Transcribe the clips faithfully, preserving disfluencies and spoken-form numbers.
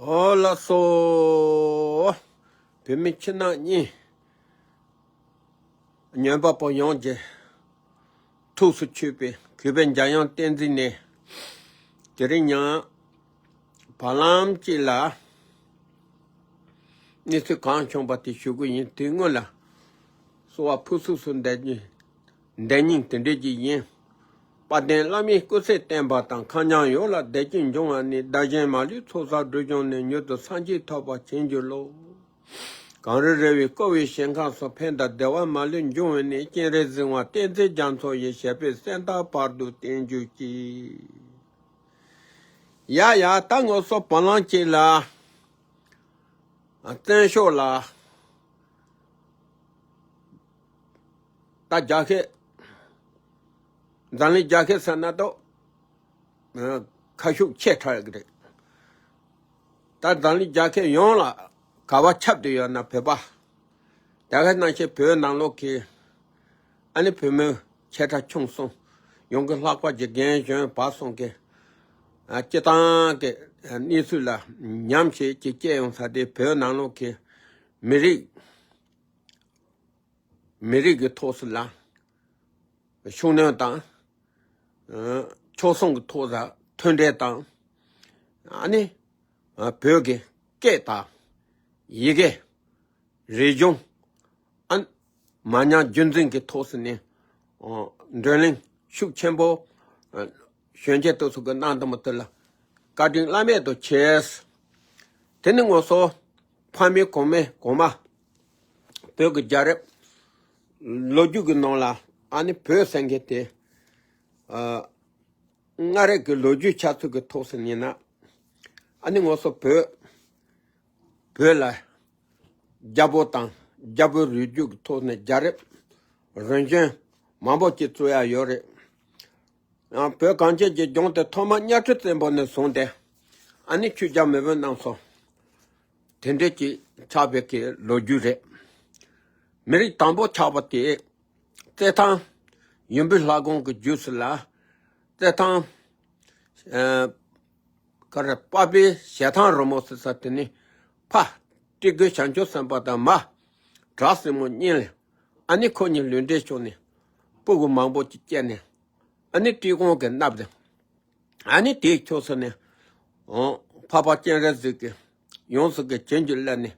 ཨོ་ལགས་སོ། བོད་མི་ཕྱི་ནང་གཉིས་ཉོན་པ་པོ་ཡོངས་ཀྱི་ཐུགས་སུ་ཆུད་པའི་གུས་པས་འཇམ་དབྱངས་བསྟན་འཛིན་ནས། དེ་རིང་ཡང་བར་ལམ་གཅིག་ལ་གནས་ཚུལ་གང་བྱུང་པ་དེ་ཞུ་གི་ཡིན། དེའི་སྔོན་ལ་གསོལ་བ་ཕུར་ཚུགས་སུ་འདེབས་ཀྱི། འདི་ཉིད་དེ་འདྲའི་ཅིག་ཡིན། དཔལ་ལྡན་བླ་མའི་སྐུ་ཚེ་བརྟན་པ་དང་། ཁམས་ཉམས་ཡོངས་ལ་བདེ་སྐྱིད་འབྱུང་བ་ནི། བདག་གཞན་མ་ལུས་ཚོགས་བསགས་སྒྲིབ་སྦྱངས་ནས། མྱུར་དུ་སངས་རྒྱས་ཐོབ་པར་བྱིན་གྱིས་རློབས། གངས་རི་ར་བས་བསྐོར་བའི་ཞིང་ཁམས་སུ། ཕན་དང་བདེ་བ་མ་ལུས་འབྱུང་བའི་གནས། སྤྱན་རས་གཟིགས་དབང་བསྟན་འཛིན་རྒྱ་མཚོ་ཡི། ཞབས་པད་སྲིད་མཐའི་བར་དུ་བརྟན་གྱུར་ཅིག། ཡ་ཡ། ད་ངོ་སོ་བ་ལང་གཅིག་ལ་བཙན་ཤོག་ལ། ད་རྒྱ་ཤེད། འཛམ་གླིང་རྒྱ་ཤེད་ཟེར་ན་ཏོ། ཁ་ཤུགས་ཆེ་དྲགས་ཀྱི་རེད། ད་འཛམ་གླིང་རྒྱ་ཤེད་ཡོངས་ལ་ག་བ་ཁྱབ་བསྡད་ཡོད་ན་བོད་པ། ད་ག་ནང་བཞིན་བོད་ནང་ལོགས་ཀྱི་ཨ་ནི་བོད་མི་ཆེ་ཕྲ་ཆུང་གསུམ་ཡོངས་ཀྱི་ལྷག་པ་གི་རྒན་གཞོན་བར་གསུམ་གྱི་ཨ་སྤྱི་བཏང་གི་གནས་ཚུལ་ལ་ཉམས་ཞིབ་ཅིག་སྐྱེས་ཡོང་ས་དེ། བོད་ནང་ལོགས་ཀྱི་མི་རིགས། མི་རིགས་ཀྱི་ཐོག་སུ་ལ་ཤུགས་སྣོན་དང་། ཕྱོགས་མཚུངས་ཀྱི་ཐོག་ལ་མཐུན་འབྲེལ་དང་། ཨ་ནི་བོད་ཀྱི་སྐད་དང་ཡི་གེ། རིག་གཞུང་། ཨ་ནི་མ་ཉམས་རྒྱུན་འཛིན་གྱི་ཐོག་སུ་ནས་བགྲོ་གླེང་ཤུགས་ཆེན་པོ་གཞོན་སྐྱེས་དེ་ཚོ་གི་གནང་དུ་མ་ཐུབ་ལ་བཀའ་དྲིན་བླ་མེད་དུ་ཆེ། དེ་ནི་ངོ་སོ་ཕ་མེས་གོང་མེས་གོང་མ་བོད་ཀྱི་རྒྱལ་རབས་ལོ་རྒྱུས་ཀྱི་ནང་ལ་ཨ་ནི་བོད་ཟེར་མཁན་དེ། ཨ། སྔ་རབས་ཀྱི་ལོ་རྒྱུས་ཆགས་ཚུལ་གྱི་ཐོག་སུ་ཡིན་ན། ཨ་ནི་ངོ་སོ་བོད། བོད་ལ་རྒྱལ་པོ་དང་རྒྱལ་པོའི་རིགས་རྒྱུད་ཀྱི་ཐོག་ནས་རྒྱལ་རབས་རིམ་བྱོན་མང་པོ་ཅིག་བཙུགས་ཡ་ཡོད་རེད། ཡང་བོད་གངས་ཅན་གྱི་ལྗོངས་དེ་ཐོག་མར་གཉའ་ཁྲི་བཙན་པོ་ནས་བཟུང་སྟེ། ཨ་ནི་ཆོས་རྒྱལ་མེས་དབོན་རྣམ་གསུམ་དེ་འདྲས་ཀྱི་ཆགས་པའི་གི་ལོ་རྒྱུས་རེད། མི་རིགས་དང་པོ་ཆགས་པ་དེ་རྩེད་ཐང་། ཡུམ་བུའི་ལྷ་ཁང་གི་རྒྱུད་སུ་ལ་རྩེད་ཐང་། ཨ། ག་རེ། པ་ཕའི་ཞལ་ཐང་རིང་མོ་ཟེར་ས་དེ་ནི་ཕ་སྤྲུལ་སྐུ་བྱང་ཆུབ་སེམས་དཔའ་དང་མ་བྲག་སྲིན་མོ་གཉིས་ལས། ཨ་ནི་ཁོ་གཉིས་ལུས་འབྲེལ་བྱུང་ནས་སྤུ་གུ་མང་པོ་ཅིག་སྐྱེས་ནས། ཨ་ནི་སྤྲུལ་སྐུ་གི་མནའ་དེ། ཨ་ནི་དེའི་ཕྱོགས་སུ་ནས། འོ། འཕགས་པ་སྤྱན་རས་གཟིགས་ཀྱིས་ཡོངས་སུ་གི་བྱིན་གྱིས་བརླབས་ནས།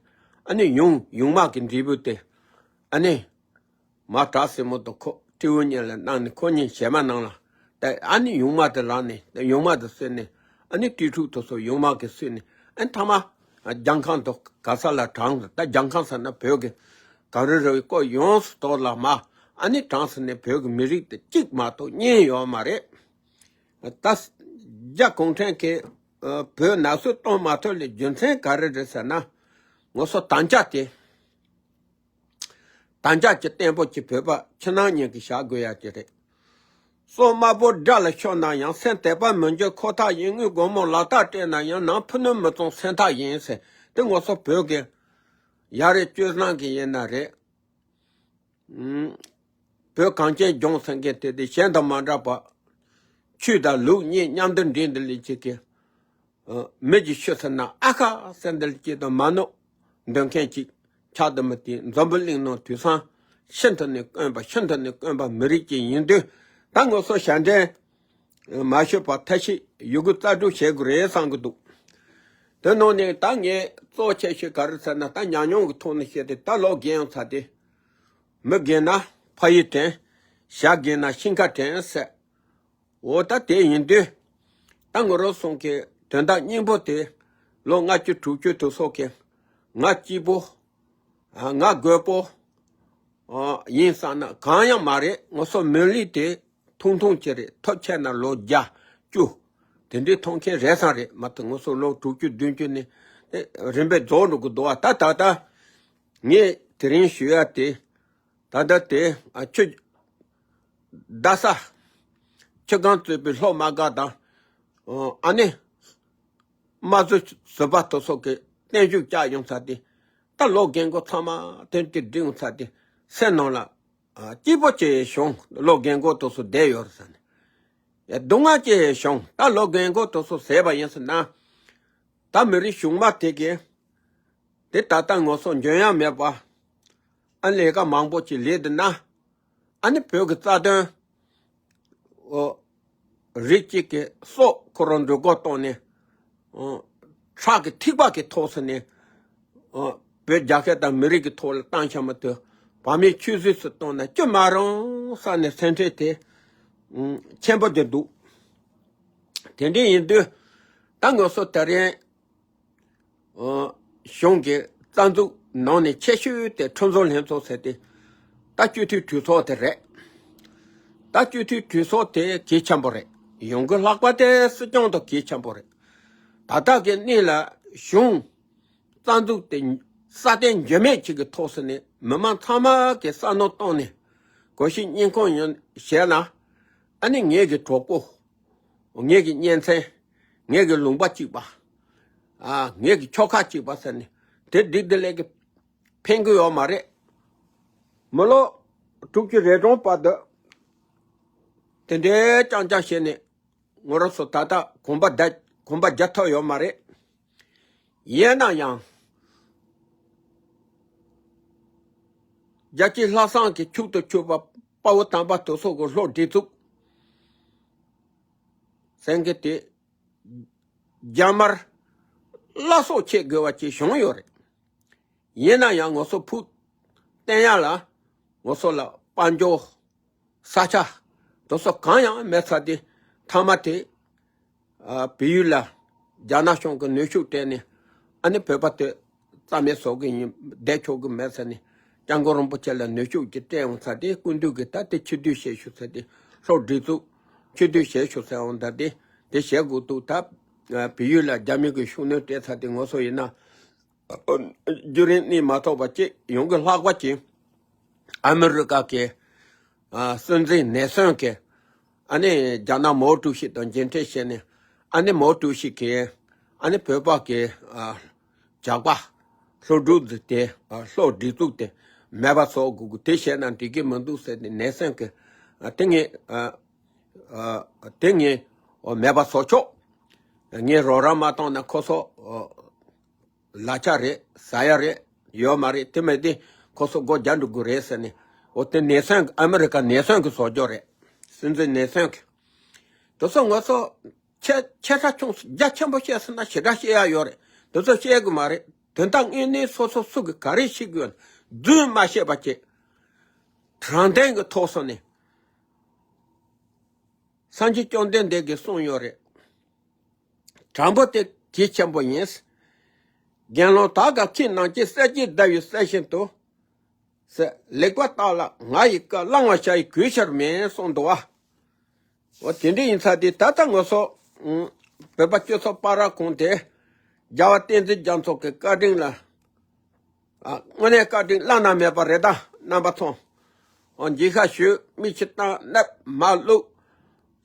ཨ་ནི་ཡུམ་ཡུམ་མ་གི་འབྲས་བུ་དེ། ཨ་ནི་མ་བྲག་སྲིན་མོ་དང་ཁོ་སྤྲེའུ་གཉིས་ལ་གནང་ནས། ཁོ་གཉིས་ཞལ་མ་གནང་ལ། ད་ཨ་ནི་ཡུམ་མ་དེ་ལངས་ནས། ད་ཡུམ་མ་དེ་གསོས་ནས། ཨ་ནི་སྤྲེལ་ཕྲུག་དེ་ཚོ་ཡུམ་མ་གིས་གསོས་ནས། ཨ་ནི་མཐའ་མ་རྒྱལ་ཁམས་དུ་ག་ས་ལ་དྲངས། ད་རྒྱལ་ཁམས་ཟེར་ན་བོད་ཀྱི་གངས་རི་ར་བས་བསྐོར་ཡོངས་སུ་དོག་ལ་མ། ཨ་ནི་དྲངས་ཟེར་ནས་བོད་ཀྱི་མི་རིགས་དེ་གཅིག་མ་གཏོགས་གཉིས་ཡོད་མ་རེད། ད་རྒྱ་གུང་ཁྲན་གྱིས་བོད་ནག་གསུག་གཏོང་མ་ཐུབ་ལ་རྒྱུ་མཚན་ག་རེ་རེད་ཟེར་ན། ངོ་སོ་དམ་བཅའ་དེ། དམ་བཅའ་གྱི་བརྟན་པོ་གྱི་བོད་པ་ཕྱི་ནང་གཉིས་ཀྱིས་བཞག་དགོས་ཡ་དེ་རེད། སོ་དམར་པོ་དགྲ་ལ་ཕྱོགས་ན་ཡང་། སེམས་དད་པ་མི་འགྱུར་ཁོ་ཐག་ཡིན། དངུལ་སྒོར་མོ་ལག་རྟགས་སྤྲད་ན་ཡང་། ནང་ཕུ་ནུ་མི་བཙོང་སེམས་ཐག་ཡིན་ཟེར། དེ་ངོ་སོ་བོད་ཀྱི་ཡ་རེད། སྤྱོད་བཟང་གི་ཡིན་ན་རེད། ཨུམ། བོད་གངས་ཅན་ལྗོངས་ཟེར་མཁན་དེ་དེ་གཞན་དང་མ་འདྲ་བ། ཆོས་དང་ལུགས་གཉིས་མཉམ་དུ་འདྲེས་འདི་ལས་ཅིག་གི། ཨ། མི་གི་ཆོས་ཟེར་ན་ཨ་ཁ་ཟེར་འདི་ལས་ཅིག་དང་མ་ནོར་འདོན་མཁན་ཅིག་ཆགས་དུ་མི་དེ། འཛམ་བུ་གླིང་ནང་དུས་སང་ཤིན་ཏུ་ནས་དཀོན་པ། ཤིན་ཏུ་ནས་དཀོན་པ་མི་རིགས་ཅིག་ཡིན་དུས། ད་ངོ་སོ་ཞལ་འདྲེན་མ་ཞུས་པ་ཐབས་ཤེས་ཡོད་རྒུ་རྩལ་སྤྲུགས་བྱེད་དགོས་རེད་བསམ་གི་འདུག། དེ་ནང་ནས་ད་ངས་གཙོ་ཆེ་ཤོས་ག་རེ་ཟེར་ན། ད་ཉམས་མྱོང་གི་ཐོག་ནས་བཤད་དེ། ད་ལོ་རྒན་ཡོང་ཚར་དེ། མི་རྒན་ན་ཕ་ཡུལ་དྲན། ཞག་རྒན་ན་ཤིང་ཁ་དྲན་ཟེར། འོ། ད་དེ་ཡིན་དུས། ད་ངོ་རོ་སོང་གི་དོན་དག་སྙིང་པོ་དེ། ལོ་ལྔ་བཅུ་དྲུག་ཅུ་དུ་སོགས་ཀྱི་ང་སྐྱིད་པོ། ང་རྒོད་པོ་ཡིན་བསམ་ན་གང་ཡང་མ་རེད། ངོ་སོ་མི་ལུས་དེ་ཐུང་ཐུང་ཅིག་རེད། ཐོབ་ཆེ་ན་ལོ་བརྒྱད་ཅུ་དེ་འདྲའི་ཐོབ་མཁན་རེད་བསམ་རེད་མ་གཏོགས། ངོ་སོ་ལོ་དྲུག་ཅུ་བདུན་ཅུ་ནས་རིམ་པས་རྫོགས་འགྲོ་གི་འདུག་བ། ད་ད་ད་ངས་དེ་རིང་ཞུ་ཡ་དེ། ད་ལྟ་དེ། ཨ། ཆུ། རྡ་ས་ཆུ་སྒང་གཙོས་པའི་ལྷོ་དམར་སྒར་དང་། ཨ་ནི་རྨ་ཆུ་ཟུར་པ་དེ་སོགས་ཀྱི་བརྟན་བཞུགས་བསྐྱངས་ཡོང་ས་དེ། ད་ལོ་རྒན་གོག་ཚང་མ་དེ་དེ་འགྲིག་ཡོང་ས་དེ། སེམས་ནང་ལ། ཨ། སྐྱིད་པོ་ཅིག་བྱུང་། ལོ་རྒན་གོག་དེ་ཚོ་བསྡད་ཡོད་རེད་ཟེར་ནས། ཡ། སྡུག་བསྔལ་ཅིག་བྱུང་། ད་ལོ་རྒན་གོག་དེ་ཚོ་ཟེར་བ་ཡིན་ཟེར་ན། ད་མི་རིགས་གཞུང་མ་དེ་གིས་དེ་ད་ལྟ་ང་ཚོ་འཇོན་ཡ་མེད་པ། ཨ་ལས་ཀ་མང་པོ་ཅིག་ལས་འདི་ན། ཨ་ནི་བོད་ཀྱི་རྩ་དོན་ཨོ། རིགས་གཅིག་གི་སྲོག་ཁོ་རང་འདྲུད་འགོག་བཏང་ནས། ཨོ། ཁྲག་གི་ཐིགས་པ་གི་ཐོག་སུ་ནས། ཨོ། བོད་རྒྱལ་ཁབ་དང་མི་རིགས་ཀྱི་ཐོག་ལ་བཏང་ཤ་མ་ཐུབ། བ་མེད་ཆུད་ཟོས་སུ་བཏང་ན་ཅི་མ་རུང་ས་ནས་སེམས་ཁྲལ་དེ་ཨུམ་ཆེན་པོ་དེ་འདུག་དེ་འདྲ་ཡིན་དུས་ད་ང་ཚོ་དེ་རིང་ཨོ། གཞུང་གི་རྩ་འཛུགས་ནང་ནས་ཆེ་ཤོས་དེ་ཁྲིམས་བཟོ་ལྷན་ཚོགས་ཟེར་ཏེ། ད་སྤྱི་འཐུས་གྲོས་ཚོགས་དེ་རེད། ད་སྤྱི་འཐུས་གྲོས་ཚོགས་དེ་གལ་ཆེན་པོ་རེད། ཡོང་སྒོ་ལྷག་པ་དེ་སྲིད་སྐྱོང་དང་གལ་ཆེན་པོ་རེད། ད་ལྟ་གི་གནས་ལ་གཞུང་རྩ་འཛུགས་དེ་སྲ་བརྟན་འཇོན་མེད་ཅིག་གི་ཐོག་སུ་ནས་མི་མང་ཚང་མ་གི་བསམ་བློ་བཏང་ནས་གོ་ཤེས་སྙིང་ཁོང་ཡོང་བྱས་ན། ཨ་ནི་ངེད་ཀྱི་གྲོགས་པོ། ངེད་ཀྱི་གཉེན་ཚན། ངེད་ཀྱི་ལུང་པ་གཅིག་པ། ཨ། ངེད་ཀྱི་ཁྱོ་ག་གཅིག་པ་ཟེར་ནས་དེ་སྒྲིག་དེ་ལས་ཀྱི་ཕན་གྱི་ཡོད་མ་རེད། མི་ལོ་དྲུག་ཅུ་རེ་གྲངས་བར་དུ་དེ་འདྲའི་རྐྱང་རྐྱང་བྱས་ནས་ང་རང་ཚོ་ད་ལྟ་གོམ་པ་བརྡ་གོམ་པ་རྒྱག་ཐུབ་ཡོད་མ་རེད། ཡིན་ན་ཡང་རྒྱལ་སྤྱི་ལྷག་བསམ་གྱི་ཕྱུག་ཏུ་ཕྱུག་པ་དཔའ་བོ་དམ་པ་དེ་ཚོ་གི་སློབ་སྒྲིག་འཛུགས་ཟེར་མཁན་དེ། རྒྱ་དམར་བླ་སྲོག་ཆད་དགོས་པ་ཅིག་བྱུང་ཡོད་རེད། ཡིན་ན་ཡང་ང་ཚོ་ཕུགས་བརྟན་ཡ་ལ་ང་ཚོ་ལ་དཔལ་འབྱོར་ས་ཆ་དེ་ཚོ་གང་ཡང་མེད་ཚར་དེ་མཐའ་མ་དེ་ཨ་བལ་ཡུལ་ལ་རྒྱ་ནག་གཞུང་གི་ནུས་ཤུགས་སྤྲད་ནས་ཨ་ནི་བོད་པ་དེ་རྩ་མེད་བཟོ་གི་ཡིན། བསྡད་ཆོག་གི་མེད་ཟེར་ནས་སྐྱབས་མགོན་རིན་པོ་ཆེ་ལ་ནུས་ཤུགས་ཀྱིས་སྤྲད་འོང་ཚར་དེ་སྐུ་མདུན་གྱིས་ད་དེ་ཕྱིར་བསྡུ་བྱེད་ཤོག་ཟེར་ཏེ་སློབ་སྒྲིག་འཛུགས་ཕྱིར་བསྡུ་བྱེད་ཤོག་ཟེར་འོང་ད་དེ་དེ་བྱེད་དགོས་འདུག་ད་བལ་ཡུལ་ལ་རྒྱ་མི་གིས་ཤུགས་སྣོན་སྤྲད་ཚར་དེ་ང་ཚོ་ཡིན་ན་རྒྱུན་རིང་གནས་མ་ཐུབ་པ་ཅིག་ཡོང་གི་ལྷག་པ་ཅིག་ཨ་མི་རི་ཀ་གི་ཨ་སྲིད་འཛིན་ནེ་སོན་གྱི་ཨ་ནི་རྒྱ་ནག་མའོ་ཀྲུའུ་ཞི་དང་མཇལ་འཕྲད་བྱས་ནས་ཨ་ནི་མའོ་ཀྲུའུ་ཞི་གིས་ཨ་ནི་བོད་པ་གི་ཨ་ཇག་པ་སློབ་ཕྲུག་འཛུགས་ཏེ་ཨ་སློབ་སྒྲིག་འཛུགས་ཏེ་མེད་པ་བཟོ་དགོས་དགོས་དེ་བྱས་ན་འགྲིག་གི་མི་འདུག་ཟེར་ནས་ནེ་སོན་གྱིས་ཨ་དེ་ངས་ཨ་ཨ་དེ་ངས་ཨོ་མེད་པ་བཟོ་ཆོག་ངས་རོགས་རམ་མ་བཏང་ན་ཁོ་ཚོ་ཨོ་ལག་ཆ་རེད། ཟ་ཡ་རེད། ཡོད་མ་རེད། དེ་མེད་དེ་ཁོ་ཚོ་སྒོ་རྒྱག་འགྲོ་དགོས་རེད་ཟེར་ནས། འོ་དེ་ནེ་སོན་ཨ་མི་རི་ཀ་ནེ་སོན་གྱི་བཟོ་བཅོས་རེད། སྲིད་འཛིན་ནེ་སོན་གྱི། དེ་ཚོ་ང་ཚོ་ཆེ་ཆེ་ཕྲ་ཆུང་རྒྱ་ཆེན་པོ་བཤད་ཟེར་ན་ཞེ་དྲག་བཤད་ཡ་ཡོད་རེད། དེ་ཚོ་བཤད་དགོས་མ་རེད། དོན་དག་དངོས་གནས་སོ་སོ་སུ་གི་ག་རེ་བཤད་དགོས་ཡོད་ན་རྫུན་མ་བཤད་པ་བྱེད། དྲང་བདེན་གྱི་ཐོག་སོང་ནས་སངས་རྒྱས་བཅོམ་ལྡན་འདས་ཀྱིས་གསུངས་ཡོད་རེད། དྲང་པོ་དེ་གལ་ཆེན་པོ་ཡིན། དགེ་སློང་དག་ག་ཁྱེད་རྣམས་ཀྱིས་གསེར་གྱི་ཟླ་བའི་གསལ་བཞིན་དུ། ཟེར་ལེགས་པར་བརྟགས་ལ་ང་ཡི་བཀའ་བླང་བར་བྱ་ཡི་གུས་ཕྱིར་མིན་གསུངས་འདུག་བ། འོ་དེ་འདྲ་ཡིན་ཙང་དེ་ད་ལྟ་ང་ཚོ་བོད་པ་སྤྱི་ཚོགས་པ་ར་ཁོང་དེ་རྒྱལ་བ་བསྟན་འཛིན་རྒྱ་མཚོ་གི་བཀའ་དྲིན་ལ། ཨ་དངོས་གནས་བཀའ་དྲིན་བླ་ན་མེད་པ་རེད་ད་རྣམ་པ་ཚོ། འོ་འཇིགས་ཤ་ཞུ་མི་ཁྱི་སྟངས་ནད་མ་བླུག་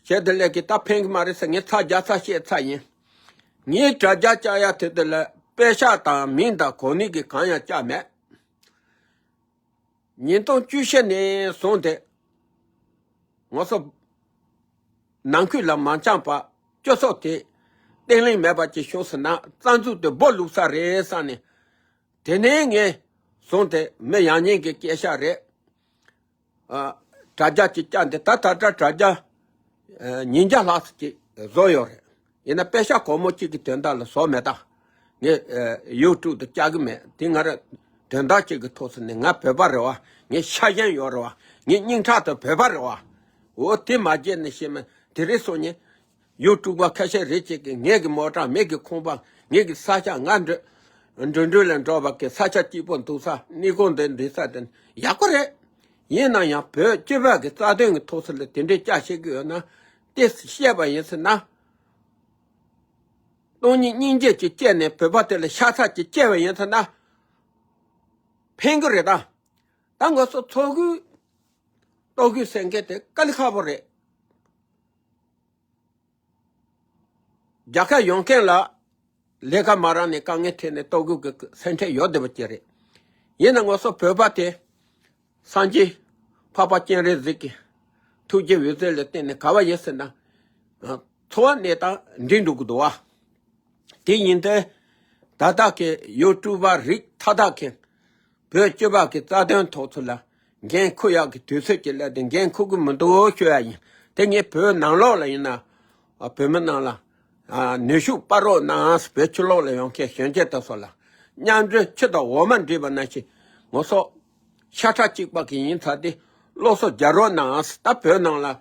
བྱེད་དུ་ལས་ཀྱི་ད་ཕན་གི་མ་རེད་ཟེར་ངས་ཚ་རྒྱ་ཚ་བཤད་ཚ་ཡིན། ངས་དྲ་རྒྱ་བཅག་ཡ་དེ་དུ་ལ་པེ་ཤག་དང་མིང་དང་གོ་གནས་ཀྱི་གང་ཡང་བཅག་མེད། ཉིས་སྟོང་བཅུ་བཞི་ནས་བཟུང་སྟེ་ང་ཚོ་ནང་ཁུལ་ལ་མ་འཆམ་པ་སྤྱི་ཚོགས་དེ་བརྟན་ལྷིང་མེད་པ་ཅིག་བྱུང་ཟེར་ན་རྩ་འཛུགས་དེ་སྦོ་ལུག་ས་རེད་བསམ་ནས། དེ་ནས་ངས་བཟུང་སྟེ་མི་ཡང་སྙིང་གི་སྐད་ཆ་རེད། ཨ་དྲ་རྒྱ་ཅིག་བསྐྱངས་ཏེ་ད་ད་ལྟ་དྲ་རྒྱ་ཨ་ཉིས་བརྒྱ་ལྷག་ཙམ་ཅིག་བཟོ་ཡོད་རེད། ཡིན་ན་པེ་ཤག་སྒོར་མོ་གཅིག་གི་དོན་དག་ལ་བཟོ་མེད་ད། ངས་ཨ་ཡུ་ཊུབ་ཏུ་བཅག་གི་མེད་དེ་ང་ར་དོན་དག་ཅིག་གི་ཐོག་སུ་ནས་ང་བོད་པ་རེད་བ། ངས་ཤ་ཞེན་ཡོད་རེད་བ། ངས་སྙིང་ཁྲག་ཏུ་བོད་པ་རེད་བ། འོ་དེ་མ་བརྗེད་ནས་ཤེས་མེད་དེ་རེད་སོང་ཉིན། ཡུ་ཊུབ་པ་ཁ་ཤས་རེ་གཅིག་གིས་ངེད་ཀྱི་མོ་ཊ་མེད་ཀྱི་ཁང་པ་ངེད་ཀྱི་ས་ཆ་ང་འགྲོ་འགྲོ་འགྲོ་ལ་འགྲོ་བ་གི་ས་ཆ་སྐྱིད་པོ་འདུག་ས་གནས་སྐོར་འདི་འགྲིག་ས་དེ་ཡག་པོ་རེད། ཡིན་ན་ཡང་བོད་སྤྱི་པ་གི་རྩ་དོན་གྱི་ཐོག་ས་ལ་དེ་འདྲའི་བཅའ་བཞེས་ཀྱི་ཡོད་ན་དེ་བཤད་པ་ཡིན་ཟེར་ན། སྟོང་ཉིད་སྙིང་རྗེ་ཅིག་སྐྱེས་ནས་བོད་པ་དེ་ལ་ཤ་ཚ་ཅིག་སྐྱེས་པ་ཡིན་ཟེར་ན། ཕན་གི་རེད་ད། ད་ང་ཚོ་ཚོགས་ཁུལ་ལྟོ་གོས་ཟེར་མཁན་དེ་དཀའ་ལས་ཁག་པོ་རེད། རྒྱལ་ཁབ་ཡོང་མཁན་ལ་ལས་ཀ་མ་རག་ནས་དཀའ་ངལ་འཕྲད་ནས་ལྟོ་གོས་ཀྱི་སེམས་ཁྲལ་ཡོད་བསྡད་པ་ཅིག་རེད། ཡིན་ན་ང་ཚོ་བོད་པ་དེ་སངས་རྒྱས་འཕགས་པ་སྤྱན་རས་གཟིགས་ཀྱི་ཐུགས་རྗེ་འོད་ཟེར་ལ་བརྟེན་ནས་ག་བ་ཡིན་ཟེར་ན། འཚོ་བ་གནས་སྟངས་འགྲིག་འགྲོ་གི་འདུག་བ། དེ་ཡིན་དུས་ ད་ལྟ་གི་ཡུ་ཊུབ་པ་རིགས་མཐའ་དག་གི་བོད་སྤྱི་པ་གི་རྩ་དོན་ཐོག་ཚུར་ལ་འགན་འཁུར་ཡག་གི་དུས་ཚོད་ཅིག་སླེབས་ཏེ་འགན་འཁུར་གི་མི་འདུག་ཞུ་ཡ་ཡིན། དེ་ངས་བོད་ནང་ལོགས་ལ་ཡིན་ན། ཨ། བོད་མི་ནང་ལ། ཨ། ནུས་ཤུགས་སྤར་རོགས་གནང་། བོད་ཕྱི་ལོགས་ལ་ཡོང་མཁན་གཞོན་སྐྱེས་དེ་ཚོ་ལ་མཉམ་འབྲེལ་ཆུ་དང་འོ་མ་འདྲེས་པ་ནང་བཞིན་ངོ་སོ་ཤ་ཁྲག་གཅིག་པ་གི་ཡིན་ཚར་ཏེ་སློབ་གསོ་རྒྱག་རོགས་གནང་། ད་བོད་ནང་ལ། ཨ།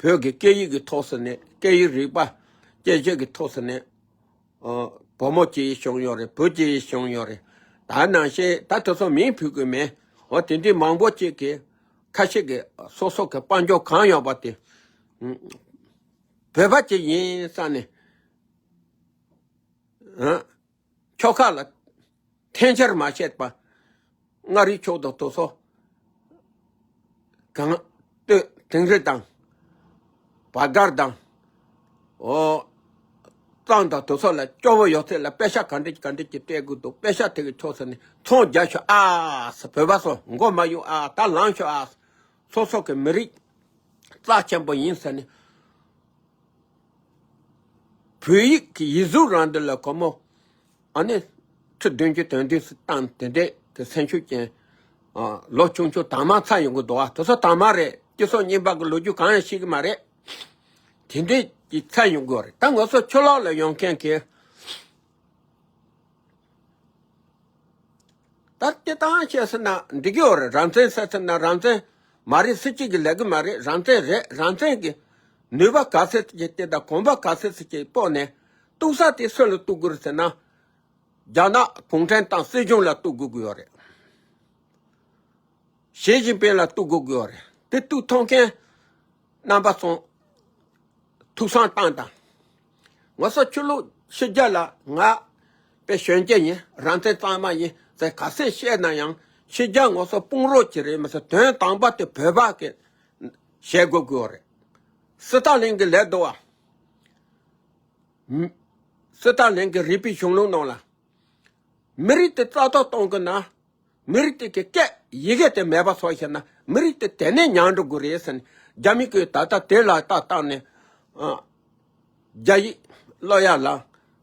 བོད་ཀྱི་སྐད་ཡིག་གི་ཐོག་སུ་ནས། སྐད་ཡིག་རིག་པ་སྐད་ཆ་གི་ཐོག་སུ་ནས། ཨོ། བུ་མོ་སྐྱེས་བྱུང་ཡོད་རེད། བུ་སྐྱེས་བྱུང་ཡོད་རེད། ད་ནང་བཞིན་ད་དེ་ཚོ་མིང་ཕུད་དགོས་མེད། འོ། དེ་འདྲའི་མང་པོ་ཅིག་གིས་ཁ་ཤས་ཀྱིས་སོ་སོ་གི་དཔལ་འབྱོར་གང་ཡོད་པ་དེ། ཨུམ། བོད་པ་ཅིག་ཡིན་བསམ་ནས། ཨ། ཁྱོ་ག་ལ་འཐེན་འཁྱེར་མ་བྱས་པ། མངའ་རིས་ཕྱོགས་དང་དེ་ཚོ་གངས་སྟོད་དིང་རི་དང་བར་སྒར་དང་། ཨོ། གཙང་དང་དེ་ཚོ་ལ་སྐྱོ་བོ་ཡོད་ཚད་ལ་པེ་ཤ་ག་འདྲ་ག་འདྲ་ཅིག་སྤྲད་དགོས་འདུག་པེ་ཤ་དེ་གི་ཕྱོགས་སུ་ནས་ཚོང་རྒྱག་ཤོག་ཨ། བོད་པ་ཚོ་མགོ་མ་གཡུག་ཨ། ད་ལངས་ཤོག་ཨ། སོ་སོ་གི་མི་རིགས་རྩ་ཆེན་པོ་ཡིན་ཟེར་ནས། བོད་ཡིག་གི་ཡིག་གཟུགས་རང་འདི་ལ་སྒོར་མོ། ཨ་ནི། ཁྲི་བདུན་ཅུ་དོན་བདུན་ཙམ་བཏང་། དེ་འདྲའི་གི་སེམས་ཤུགས་ཅན། ཨ། ལོ་ཆུང་ཆུང་དར་མ་ཚར་ཡོང་གི་འདུག་ཨ། དེ་ཚོ་དར་མ་རེད། སྤྱི་ཚོགས་རྙིང་པ་གི་ལོ་རྒྱུས་གང་ཡང་ཤེས་གི་མ་རེད། དེ་འདྲའི་གི་ཚར་ཡོང་གི་རེད། ད་ང་ཚོ་ཕྱི་ལོགས་ལ་ཡོང་མཁན་གི། ད་སྤྱིར་བཏང་བཤད་ཟེར་ན་འགྲིག་གི་ཡོད་རེད། རང་བཙན་ཟེར་ཟེར་ན་རང་བཙན་མ་རེད། སུ་གཅིག་གིས་ལབ་གི་མ་རེད། རང་བཙན་རེད། རང་བཙན་གྱི་ནུས་པ་ག་ཚད་ཅིག་དེ་དང་གོམ་པ་ག་ཚད་ཅིག་སྤོས་ནས་གཏུག་ས་དེ་སུ་ལ་གཏུག་དགོས་རེད་ཟེར་ན། རྒྱ་ནག་གུང་ཁྲན་ཏང་སྲིད་གཞུང་ལ་གཏུག་དགོས་ཀྱི་ཡོད་རེད། ཞི་ཅིན་ཕིང་ལ་གཏུག་དགོས་ཀྱི་ཡོད་རེད། དེ་གཏུག་ཐུབ་མཁན་རྣམ་པ་ཚོ་ཐུགས་བསམ་བཏང་དང་། ང་ཚོ་ཆོས་ལུགས་ཕྱི་རྒྱལ་ལ་ང་དཔེ་གཞོན་སྐྱེས་ཡིན། རང་བཙན་གཙང་མ་ཡིན་ཟེར་ག་ཚད་བཤད་ན་ཡང་ཕྱི་རྒྱལ་ང་ཚོ་དཔུང་རོགས་ཅིག་རེད་མ་ཟད། དོན་དམ་པ་དེ་བོད་པ་གི་བྱེད་དགོས་ཀྱི་ཡོད་རེད། སི་ཏཱ་ལིན་གྱི་ལས་འདུག་བ། སི་ཏཱ་ལིན་གྱི་རིག་པའི་གཞུང་ལུགས་ནང་ལ། མི་རིགས་དེ་རྩ་གཏོར་གཏོང་གི་ན། མི་རིགས་དེ་གི་སྐད་ཡི་གེ་དེ་མེད་པ་སོགས་བྱས་ན་མི་རིགས་དེ་དེ་ནས་ཉམས་འགྲོ་དགོས་རེད་ཟེར་ནས། རྒྱ་མི་གིས་ད་ལྟ་དེ་ལ་ལྟ་བཏང་ནས། ཨ། རྒྱ་ཡིག་སློབ་ཡ་ལ།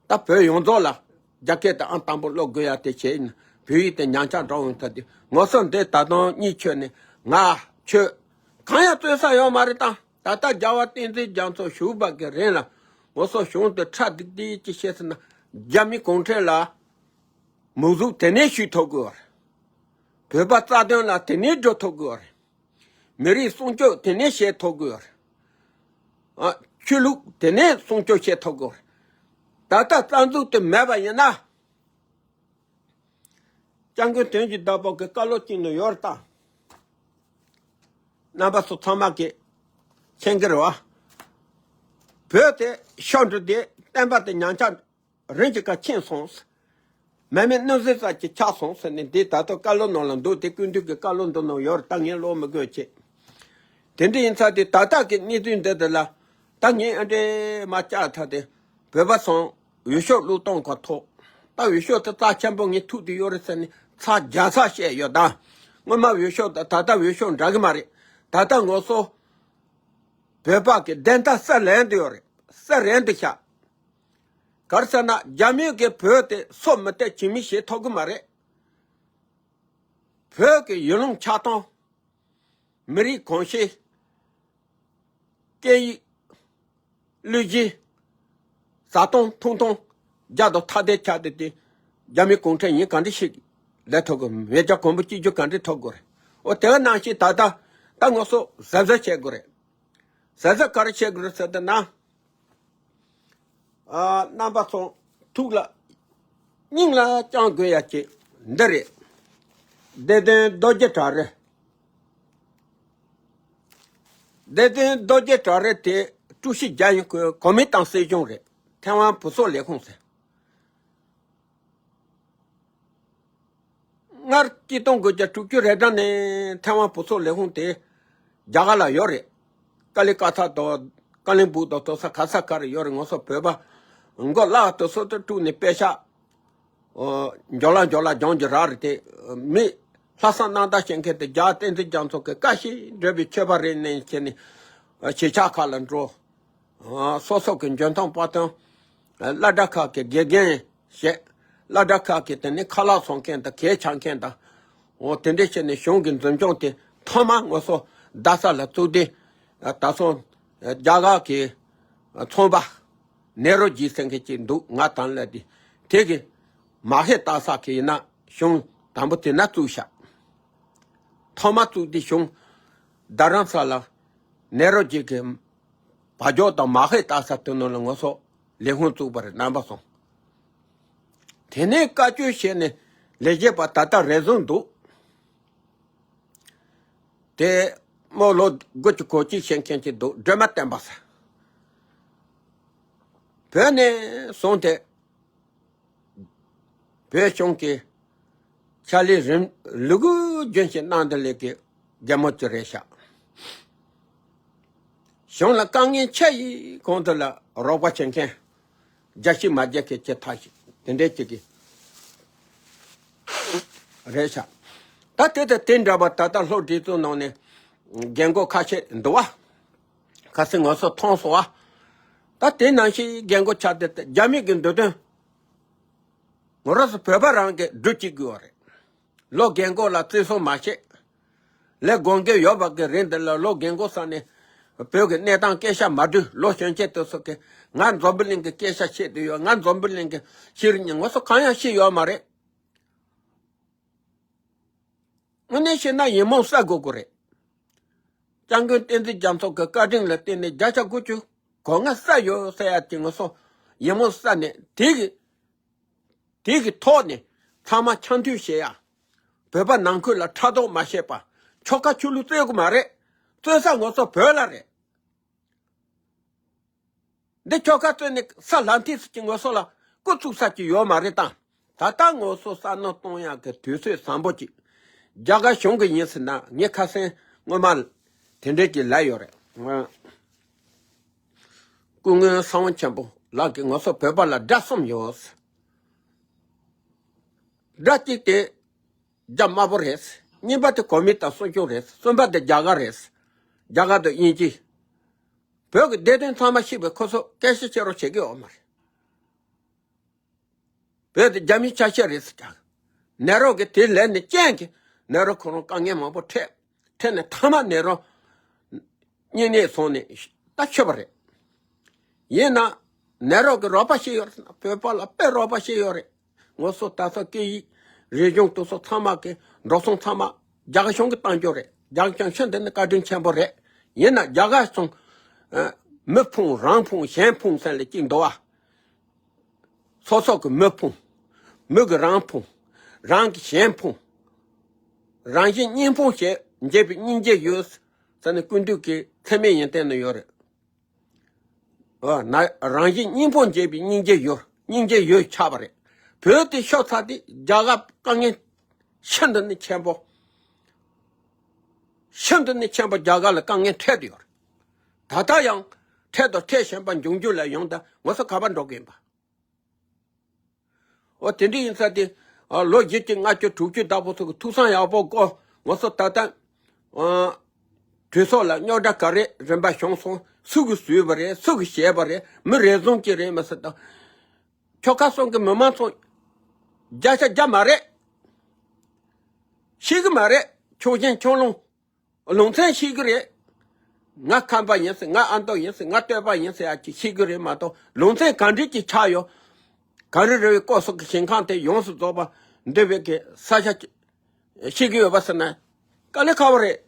ད་བོད་ཡོངས་རྫོགས་ལ་རྒྱ་སྐད་དེ་ཨང་དང་པོ་སློབ་དགོས་ཡ་དེ་བྱས་ཡིན། བོད་ཡིག་དེ་ཉམས་ཆག་འགྲོ་འོང་ཐ་དེ། ང་ཚོ་འདི་ད་དུང་གཉིད་ཆོད་ནས། ང་ཁྱོད་གང་ཡང་རྩོད་ས་ཡོད་མ་རེད། ད་ད་ལྟ་རྒྱལ་བ་བསྟན་འཛིན་རྒྱ་མཚོ་བཞུགས་པ་གི་རིང་ལ་ང་ཚོ་གཞུང་དེ་ཁྲ་སྡིག་སྡིག་ཅིག་བྱས་ཟེར་ན། རྒྱ་མི་གུང་ཁྲན་ལ་མུ་ཟུག་དེ་ནས་ཞུས་ཐུབ་དགོས་རེད། བོད་པ་རྩ་དོན་ལ་དེ་ནས་འགྲོ་ཐུབ་དགོས་རེད། མི་རིགས་སྲུང་སྐྱོབ་དེ་ནས་བྱེད་ཐུབ་དགོས་རེད། ཨ། ཆོས་ལུགས་དེ་ནས་སྲུང་སྐྱོབ་བྱེད་ཐུབ་དགོས་རེད། ད་ལྟ་རྩ་འཛུགས་དེ་མེད་པ་ཡིན་ན། སྐྱབས་མགོན་དོན་གྱི་བདག་པོ་གི་བཀའ་སློབ་ཅིག་ནང་ཡོད་རེད་ད། རྣམ་པ་ཚོ་ཚང་མ་གིས་མཁྱེན་གྱི་རེད་བ། བོད་དེ་ཤོར་འགྲོ་དུས་བསྟན་པ་དེ་ཉམས་ཆག་རིམ་གྱིས་ཀ་ཕྱིན་སོང་། མེ་མེ་སྣུམ་ཟད་ཙམ་གྱིས་ཆག་སོང་ཟེར་ནས་འདི་ད་ལྟ་བཀའ་སློབ་ནང་ལ་འདུག་དེ་སྐུ་མདུན་གྱི་བཀའ་སློབ་འདི་ནང་ཡོད་རེད། ད་ངས་ཀློག་མི་དགོས་བྱས། དེ་འདྲ་ཡིན་ཙང་དེ་ད་ལྟ་གི་གནས་ཚུལ་འདི་འདི་ལ་ད་ངས་ཨ་འདྲས་མ་བཅར་ཐ་དེ། བོད་པ་ཚོ་འོས་ཤོག་བླུགས་གཏོང་ག་ཐོག་ད་འོས་ཤོག་དེ་རྩ་ཆེན་པོ་ངས་ཐུག་དེ་ཡོད་རེད་ཟེར་ནས་ཚར་བརྒྱ་ཚར་བཤད་ཡོད་ད། སྔོན་མ་འོས་ཤོག་དང་ད་ལྟ་འོས་ཤོག་འདྲ་གི་མ་རེད། ད་ལྟ་ང་ཚོ་བོད་པ་གི་བདེན་མཐའ་གསལ་ལེན་དུ་ཡོད་རེད། གསལ་རན་དུ་བཞག་ག་རེ་ཟེར་ན་རྒྱ་མི་གིས་བོད་དེ་སོ་མི་བཏབ་ཇི་མི་བྱེད་ཐུབ་གི་མ་རེད། བོད་ཀྱི་ཡུལ་ལུང་ཆགས་སྟངས། མི་རིགས་གོམས་གཤིས། སྐད་ཡིག་བློས་གཞི། བཟའ་བཏུང་འཐུང་སྟངས། རྒྱ་དང་ཐ་དད་ཆགས་བསྡད་དེ། རྒྱ་མི་གུང་ཁྲན་ཡིན་ག་འདྲ་ཞིག་ལས་ཐུབ་དགོས། མེ་བྱ་གོང་བུ་གཅིག་གྱུར་ག་འདྲ་ཐུབ་དགོས་རེད། འོ་དེ་ག་ནང་བཞིན་ད་ལྟ་ད་ང་ཚོ་གཟབ་གཟབ་བྱེད་དགོས་རེད། གཟབ་གཟབ་ག་རེ་བྱེད་དགོས་རེད་ཟེར་ཏེ་ན། ཨ། རྣམ་པ་ཚོ་ཐུགས་ལ་སྙིང་ལ་བཅངས་དགོས་ཡ་ཅིག་འདི་རེད། བདེ་དོན་རྡོ་རྗེ་བྲག་རི། བདེ་དོན་རྡོ་རྗེ་བྲག་རི་དེ་ཀྲུའུ་ཞི་རྒྱ་ཡིན། ཁོའི་གོ་མིན་ཏང་སྲིད་གཞུང་རེད། ཐའེ་ཝན་བུ་གསོ་ལས་ཁུངས་ཟེར། སྔར་གཅིག་སྟོང་དགུ་བརྒྱ་དྲུག་ཅུ་རེ་གྲངས་ནས་ཐའེ་ཝན་བུ་གསོ་ལས་ཁུངས་དེ་རྒྱ་གར་ལ་ཡོད་རེད། ཀ་ལི་ཀ་ཐ་དང་ཀ་ལིང་སྦུག་དང་དེ་ཚོ་ག་ས་ག་རེ་ཡོད་རེད། ང་ཚོ་བོད་པ་མགོ་ལག་དེ་ཚོ་དེ་དཀྲུགས་ནས་པེ་ཤག་འཇོག་ལ་འཇོག་ལ་སྦྱོང་རྒྱུ་རག་རེད་དེ། མི་ལྷག་བསམ་རྣམ་དག་བྱེད་མཁན་དེ་རྒྱལ་བ་བསྟན་འཛིན་རྒྱ་མཚོ་གི་བཀའ་བཞིན་བགྲོད་པའི་ཆོས་པ་རེད་ནས་བྱས་ནས་གཞིས་ཆགས་ཁག་ལ་འགྲོ། སོ་སོ་གི་འཇོན་ཐང་དཔའ་རྟུལ་ སློབ་གྲྭ་ཁག་གི་དགེ་རྒན་བྱས། སློབ་གྲྭ་ཁག་གི་དེ་ནས་ཁ་ལག་བཟོ་མཁན་དང་གད་རྒྱག་མཁན་དང་། འོ་དེ་འདྲ་བྱས་ནས་གཞུང་གི་འཛིན་སྐྱོང་དེ་ཐོག་མ་ངོ་སོ་རྡ་ས་ལ་བཙུགས་ཏེ། ད་སོང་རྒྱ་གར་གྱི་ཚོང་པ་ནེ་རོ་ཇི་ཟེར་མཁན་ཅིག་འདུག་ང་དང་ལབ་དེ། དེ་གི་མ་ཧེ་ཏཱ་ས་གི་ཡིན་ན་གཞུང་དང་པོ་དེ་ན་བཙུགས་ཤག་ཐོག་མ་བཙུགས་དེ་གཞུང་རྡ་རམ་ས་ལ་ནེ་རོ་ཇི་གི་བ་ཇོ་དང་མ་ཧེ་ཏཱ་ས་དེ་ནང་ལ་ངོ་སོ་ལས་ཁུངས་བཙུགས་པ་རེད། རྣམ་པ་སོང་། དེ་ནས་བཀའ་བཀྱོན་བྱས་ནས་ལས་བྱེད་པ་ད་ལྟ་རེ་ཟུང་འདུག་དེ་མོ་ལོ་དགུ་བཅུ་གོ་གཅིག་བྱེད་མཁན་ཅིག་འདུག་སྒྲོལ་མ་བསྟན་པ་ཟེར། བོད་ནས་བཟུང་སྟེ་བོད་གཞུང་གི་ཕྱག་ལས་རིམ་ལུ་གུ་རྒྱུན་བཞིན་གནང་བསྡད་ལས་ཀྱི་རྒན་མོ་ཅིག་རེད་ཤག་གཞུང་ལ་དཀའ་ངལ་ཆེ་ཡི་གོང་དུ་ལ་རོགས་པ་བྱེད་མཁན་རྒྱ་ཤི་མ་རྒྱ་ཁེ་ཅེ་ཐག་ཞིག་དེ་འདྲའི་ཅིག་གི་རེད་ཤག་ད་དེ་དང་དེ་འདྲ་བ་ད་ལྟ་སློབ་སྡེ་ཚོ་ནང་ནས་རྒན་གོག་ཁ་ཤས་འདུག་བ། ཁ་སང་ངོ་སོ་མཐོང་སོང་བ། ད་དེ་ནང་བཞིན་རྒན་གོག་ཆགས་ཏེ་རྒྱ་མི་གི་འདོད་དོན་ངོ་རོགས་སུ་བོད་པ་རང་གིས་སྒྲུབ་བྱེད་དགོས་བ་རེད། ལོ་རྒན་གོག་ལ་བརྩི་སྲུང་མ་བྱེད། ལས་དགོངས་འགལ་ཡོད་པ་གི་རིང་འདི་ལ་ལོ་རྒན་གོག་ས་ནས་བོད་ཀྱི་གནས་སྟངས་སྐད་ཆ་མ་སྒྲུབ། ལོ་གཞོན་སྐྱེས་དེ་ཚོ་གིས་ང་འཛམ་བུ་གླིང་གི་སྐད་ཆ་བཤད་དུ་ཡོད། ང་འཛམ་བུ་གླིང་གི་ཤེས་རིག་ཉིན་ངོ་སོ་གང་ཡང་ཤེས་ཡོད་མ་རེད། དངོས་གནས་བཤད་ན་ཡིག་རྨོངས་བསལ་དགོས་ཀྱི་རེད། སྐྱབས་མགོན་བསྟན་འཛིན་རྒྱ་མཚོ་གི་བཀའ་དྲིན་ལ་བརྟེན་ནས་བརྒྱ་ཆ་དགུ་བཅུ་གོ་ལྔ་བསལ་ཡོད་ཟེར་ཡ་དེ་ངོ་སོ་ཡིག་རྨོངས་བསལ་ནས་དེ་གི་དེ་གི་ཐོག་ནས་ཚང་མ་འཆམ་མཐུན་བྱེད་ཡ། བོད་པ་ནང་ཁུལ་ལ་ཕྲག་དོག་མ་བྱེད་པ། ཆོལ་ཁ་ཆོས་ལུགས་རྩོད་དགོས་མ་རེད། རྩོད་ས་ངོ་སོ་བོད་ལ་རེད། འདི་ཆོལ་ཁ་རྩོད་ནས་ས་ལམ་ཐིག་ཅིག་ངོ་སོ་ལ་སྐུ་ཚུགས་ས་ཅིག་ཡོད་མ་རེད་དང་། ད་ལྟ་ངོ་སོ་བསམ་བློ་གཏོང་ཡག་གི་དུས་ཚོད་བཟང་པོ་ཅིག་རྒྱ་གར་གཞུང་གི་ཡིན་ཟེར་ན་ངས་ཁ་སང་སྔོན་མ་དེ་འདྲས་ཀྱི་ལབ་ཡོད་རེད། སྐུ་ངོ་ས་བོན་ཆེན་པོ་ལགས་ཀྱིས་ངོ་སོ་བོད་པ་ལ་དགྲ་གསུམ་ཡོད། དགྲ་གཅིག་དེ་རྒྱ་དམར་པོ་རེད། གཉིས་པ་དེ་གོ་མིན་ཏང་སྲུང་སྐྱོབ་རེད། གསུམ་པ་དེ་རྒྱ་གར་རེད། རྒྱ་གར་དང་དབྱིན་ཇི། བོད་ཀྱི་བདེ་དོན་ཚང་མ་ཤེས་པའི་ཁོ་ཚོ་སྐད་ཆ་བཤད་རོགས་བྱེད་ཀྱི་ཡོད་མ་རེད། བོད་དེ་རྒྱ་མིའི་ཆ་ཤས་རེད་ཟེར་ཀྱང་། ནེ་རོ་གིས་དེ་ལན་ནས་རྐྱེན་གྱིས་ནེ་རོ་ཁོ་རང་དཀའ་ངལ་མང་པོ་འཕྲད། འཕྲད་ནས་མཐའ་མ་ནེ་རོ་སྨྱུང་གནས་སོང་ནས་ད་ཆོད་པ་རེད། ཡིན་ན་ནེ་རོ་གིས་རོགས་པ་བྱས་ཡོད་རེད་ཟེར་ན་བོད་པ་ལ་དཔེ་རོགས་པ་བྱས་ཡོད་རེད། ངོ་སོ་ད་ཚོ་སྐད་ཡིག་རིག་གཞུང་དེ་ཚོ་ཚང་མ་གི་འགྲོ་སོང་ཚང་མ་རྒྱ་གར་གཞུང་གིས་བཏང་རྒྱུ་རེད། རྒྱ་གར་གཞུང་ཤིན་ཏུ་ནས་བཀའ་དྲིན་ཆེན་པོ་རེད། ཡིན་ན་རྒྱ་གར་གཞུང་། ཨ། མི་ཕུང་རང་ཕུང་གཞན་ཕུང་ཟེར་ལ་གཅིག་འདུག་བ། སོ་སོ་གི་མི་ཕུང་། མི་གི་རང་ཕུང་། རང་གི་གཞན་ཕུང་། རང་གཞན་གཉིས་ཕུང་བྱས་འབྱེད་པའི་སྙིང་རྗེ་ཡོད་ཟེར་ནས་སྐུ་མདུན་གྱི་མཚན་སྨད་ཡོན་ཏན་ན་ཡོད་རེད། ཨ་ན་རང་གཞན་གཉིས་ཕུང་འབྱེད་པའི་སྙིང་རྗེ་ཡོད། སྙིང་རྗེ་ཡོད་ཆགས་པ་རེད། བོད་དེ་ཤོར་ཚར་དུས་རྒྱ་གར་དཀའ་ངལ་ཤིན་ཏུ་ནས་ཆེན་པོ། ཤིན་ཏུ་ནས་ཆེན་པོ་རྒྱ་གར་ལ་དཀའ་ངལ་འཕྲད་དུ་ཡོད་རེད། ད་ལྟ་ཡང་འཕྲད་དང་འཕྲད་བཞིན་པ་འབྱུང་འགྱུར་ལ་ཡོང་དུས་ངོ་སོ་ག་པར་འགྲོ་གི་ཡིན་པ། འོ་དེ་འདྲ་ཡིན་ཙང་དེ། ཨ། ལོ་བཞི་བཅུ་ལྔ་བཅུ་དྲུག་ཅུ་ལྟ་བུ་ཚོ་གི་ཐུགས་བསམ་ཡག་པོ་བསྐོ། ངོ་སོ་ད་ལྟ། ཨ། གྲོས་ཚོགས་ལ་རྙོག་དྲ་ག་རེ་རིམ་པ་བྱུང་སོང་། སུ་གིས་བཟོས་པ་རེད། སུ་གིས་བྱས་པ་རེད། མི་རེ་ཟུང་གིས་རེད་མ་ཟེར་དང་། ཆོལ་ཁ་གསུམ་གྱི་མི་མང་ཚོ་བརྒྱ་ཆ་བརྒྱ་མ་རེད། ཤེས་གི་མ་རེད། ཕྱོགས་ཞེན་ཕྱོགས་ལྷུང་། ལུང་ཚན་ཤེས་གི་རེད། ང་ཁམས་པ་ཡིན་ཟེར། ང་ཨ་མདོ་ཡིན་ཟེར། ང་སྟོད་པ་ཡིན་ཟེར་ཡ་ཅིག་ཤེས་གི་རེད་མ་གཏོགས། ལུང་ཚན་ག་འདྲས་ཀྱི་ཆགས་ཡོད། གངས་རི་ར་བས་བསྐོར་སོང་གི་ཞིང་ཁམས་དེ་ཡོངས་སུ་རྫོགས་པ་འདི་བས་ཀྱི་ས་ཆ་ཤེས་གི་ཡོད་པ་ཟེར་ན། དཀའ་ལས་ཁག་པོ་རེད།